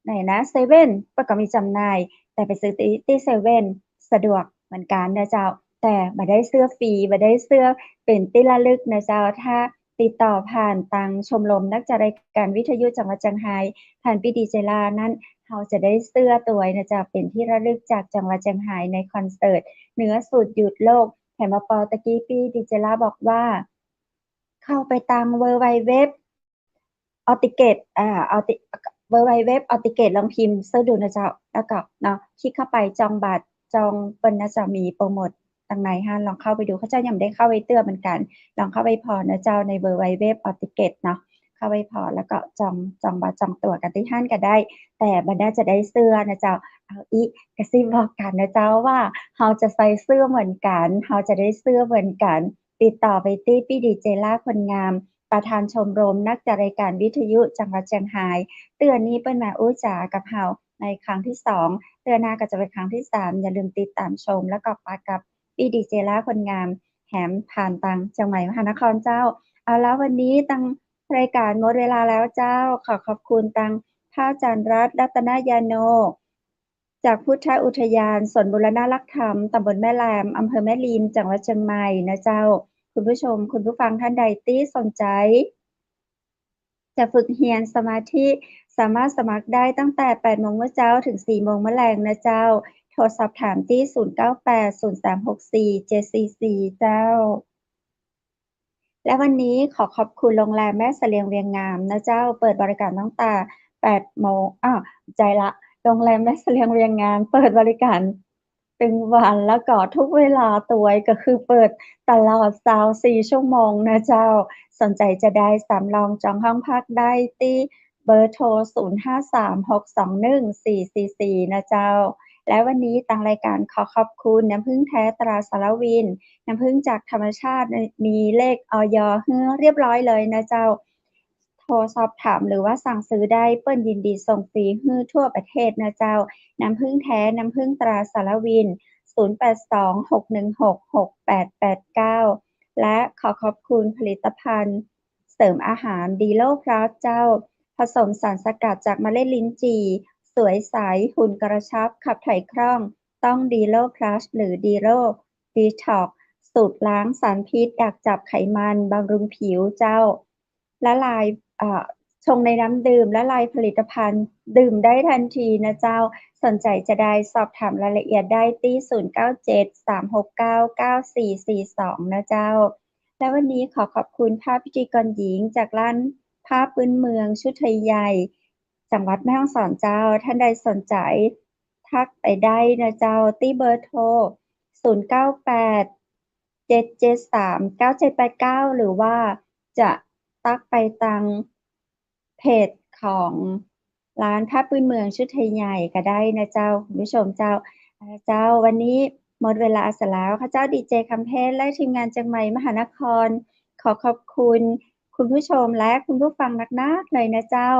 ไหนนะ เซเว่น เปิ้นก็มีจ๋ำหน่าย แต่ไปซื้อตี้ ตี้เซเว่นสะดวกเหมือนกั๋นนะเจ้า แต่บ่ได้เสื้อฟรี บ่ได้เสื้อเป๋นตี้ระลึกนะเจ้า ถ้าติดต่อผ่านตางชมรมนักจัดรายการวิทยุจังหวัดเจียงฮาย ผ่านปี้ดีเจล่านั้น เฮาจะได้เสื้อตวยนะเจ้า เป๋นตี้ระลึกจากจังหวัดเจียงฮายในคอนเสิร์ตเหนือสุดหยุดโลก แถมปอตะกี้ปี้ดีเจล่าบอกว่า เข้าไปตาง ดับเบิลยู ดับเบิลยู ดับเบิลยู ออติเกต อ่า ออติ ดับเบิลยู ดับเบิลยู ดับเบิลยู ออติเกต ลองพิมพ์เซิร์ชดูนะเจ้า แล้วก็เนาะ คลิกเข้าไปจองบัตร จอง เปิ้นน่าจะมีโปรโมทตังในหั้น ลองเข้าไปดู ข้าเจ้ายังบ่ได้เข้าไปเตื้อเหมือนกั๋น ลองเข้าไปผ่อนะเจ้า ใน ดับเบิลยู ดับเบิลยู ดับเบิลยู ออติเกต เนาะ เข้าไปผ่อแล้วก็จอง จองบัตรจองตั๋วกั๋นตี้หั้นก็ได้ แต่บ่น่าจะได้เสื้อนะเจ้า เอาอี้ กระซิบบอกกั๋นนะเจ้าว่า เฮาจะใส่เสื้อเหมือนกั๋น เฮาจะได้เสื้อเหมือนกั๋น ติดต่อไปตี้ปี้ดีเจล่าคนงาม ประธานชมรมนักจัดรายการวิทยุจังหวัดเจียงฮาย เตื้อนี้เปิ้นมาอู้จ๋ากับเฮาในครั้งตี้สอง เตื้อหน้าก็จะเป๋นครั้งตี้สาม อย่าลืมติดตามชม แล้วก็ปะกับปี้ดีเจล่าคนงาม แหมผ่านตางเจียงใหม่มหานครเจ้า เอาละ วันนี้ตางรายก๋านหมดเวลาแล้วเจ้า ขอขอบคุณตางพระอาจารย์รัตน์ รัตนยาโน จากพุทธอุทยานสวนบูรณะรักธรรม ตำบลแม่แลม อำเภอแม่ริม จังหวัดเจียงใหม่นะเจ้า คุณผู้ชม คุณผู้ฟังท่านใดตี้สนใจ๋ จะฝึกเฮียนสมาธิ สามารถสมัครได้ตั้งแต่แปดโมงเมื่อเจ๊า ถึงสี่โมงเมื่อแลงนะเจ้า โทรสอบถามตี้ ศูนย์เก้าแปด ศูนย์สามหกสี่ เจ็ดสี่สี่ เจ้า และวันนี้ขอขอบคุณโรงแรมแม่เสลียงเวียงงามนะเจ้า เปิดบริการตั้งแต่แปดโมง อ้าว ใจ๋ละ โรงแรมแม่เสลียงเวียงงาม เปิดบริการตึงวัน แล้วก็ทุกเวลาตวย ก็คือเปิดตลอดซาวสี่ชั่วโมงนะเจ้า สนใจ๋จะได้สำรองจองห้องพักได้ตี้ เบอร์โทร ศูนย์ห้าสาม หกสองหนึ่ง สี่สี่สี่ นะเจ้า และวันนี้ตางรายก๋านขอขอบคุณน้ำผึ้งแท้ตราสารวิน น้ำผึ้งจากธรรมชาติ มีเลข อย หื้อเรียบร้อยเลยนะเจ้า โทรสอบถามหรือว่าสั่งซื้อได้ เปิ้นยินดีส่งฟรีหื้อทั่วประเทศนะเจ้า น้ำผึ้งแท้ น้ำผึ้งตราสารวิน ศูนย์แปดสอง หกหนึ่งหก หกแปดแปดเก้า และขอขอบคุณผลิตภัณฑ์ เสริมอาหารดีโลพลัสเจ้า ผสมสารสกัดจากเมล็ดลิ้นจี่ สวยใส หุ่นกระชับ ขับถ่ายคล่อง ต้องดีโลพลัส หรือดีโลดีท็อกซ์ สูตรล้างสารพิษ ดักจับไขมัน บำรุงผิวเจ้า ละลาย เอ่อ ชงในน้ำดื่ม ละลายผลิตภัณฑ์ ดื่มได้ทันทีนะเจ้า สนใจ๋จะได้สอบถามรายละเอียดได้ตี้ ศูนย์เก้าเจ็ด สามหกเก้า เก้าสี่สี่สอง นะเจ้า และวันนี้ขอขอบคุณภาพพิธีกรหญิงจากร้านผ้าพื้นเมืองชุดไทยใหญ่ จังหวัดแม่ฮ่องสอนเจ้า ท่านใดสนใจ๋ทักไปได้นะเจ้า ตี้เบอร์โทร ศูนย์เก้าแปด เจ็ดเจ็ดสาม เก้าเจ็ดแปดเก้า หรือว่าจะทักไปตาง เพจของร้านผ้าพื้นเมืองชุดไทยใหญ่ก็ได้นะเจ้า คุณผู้ชมเจ้า เอาละเจ้า วันนี้หมดเวลาเสียแล้ว ข้าเจ้าดีเจคำเพชรและทีมงานเจียงใหม่มหานคร ขอขอบคุณคุณผู้ชมและคุณผู้ฟังนักๆ เลยนะเจ้า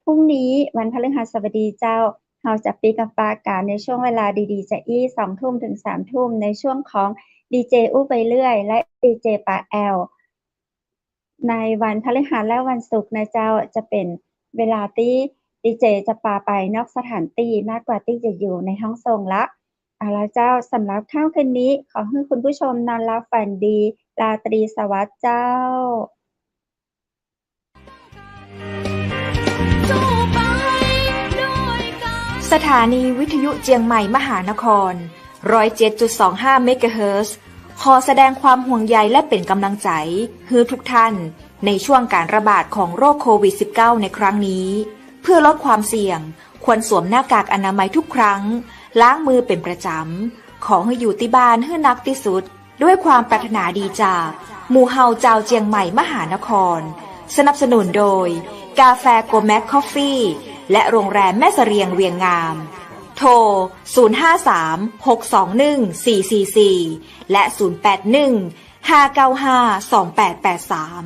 พรุ่งนี้วันพฤหัสบดีเจ้า เฮาจะปิ๊กมาปะกั๋นในช่วงเวลาดีๆ จะอี้ สองทุ่มถึงสามทุ่ม ในช่วงของดีเจอู้ไปเรื่อย และดีเจปาแอล ในวันพฤหัสและวันศุกร์นะเจ้า จะเป๋นเวลาตี้ดีเจจะปาไปนอกสถานตี้มากกว่าตี้จะอยู่ในห้องส่งละ เอาละเจ้า สำหรับค่ำคืนนี้ ขอหื้อคุณผู้ชมนอนหลับฝันดี ราตรีสวัสดิ์เจ้า สถานีวิทยุเจียงใหม่มหานคร ร้อยเจ็ดจุดสองห้าเมกะเฮิรตซ์ ขอแสดงความห่วงใยและเป๋นก๋ำลังใจ๋หื้อทุกท่าน ในช่วงก๋านระบาดของโรคโควิดสิบเก้า ในครั้งนี้ เพื่อลดความเสี่ยง ควรสวมหน้ากากอนามัยทุกครั้ง ล้างมือเป๋นประจ๋ำ ขอหื้ออยู่ตี้บ้านหื้อนักตี้สุด ด้วยความปรารถนาดีจาก หมู่เฮาจาวเจียงใหม่มหานคร สนับสนุนโดย กาแฟโกแม็กคอฟฟี่ และโรงแรมแม่เสลียงเวียงงาม โทร ศูนย์ห้าสาม หกสองหนึ่ง สี่สี่สี่ และ ศูนย์แปดหนึ่ง ห้าเก้าห้า สองแปดแปดสาม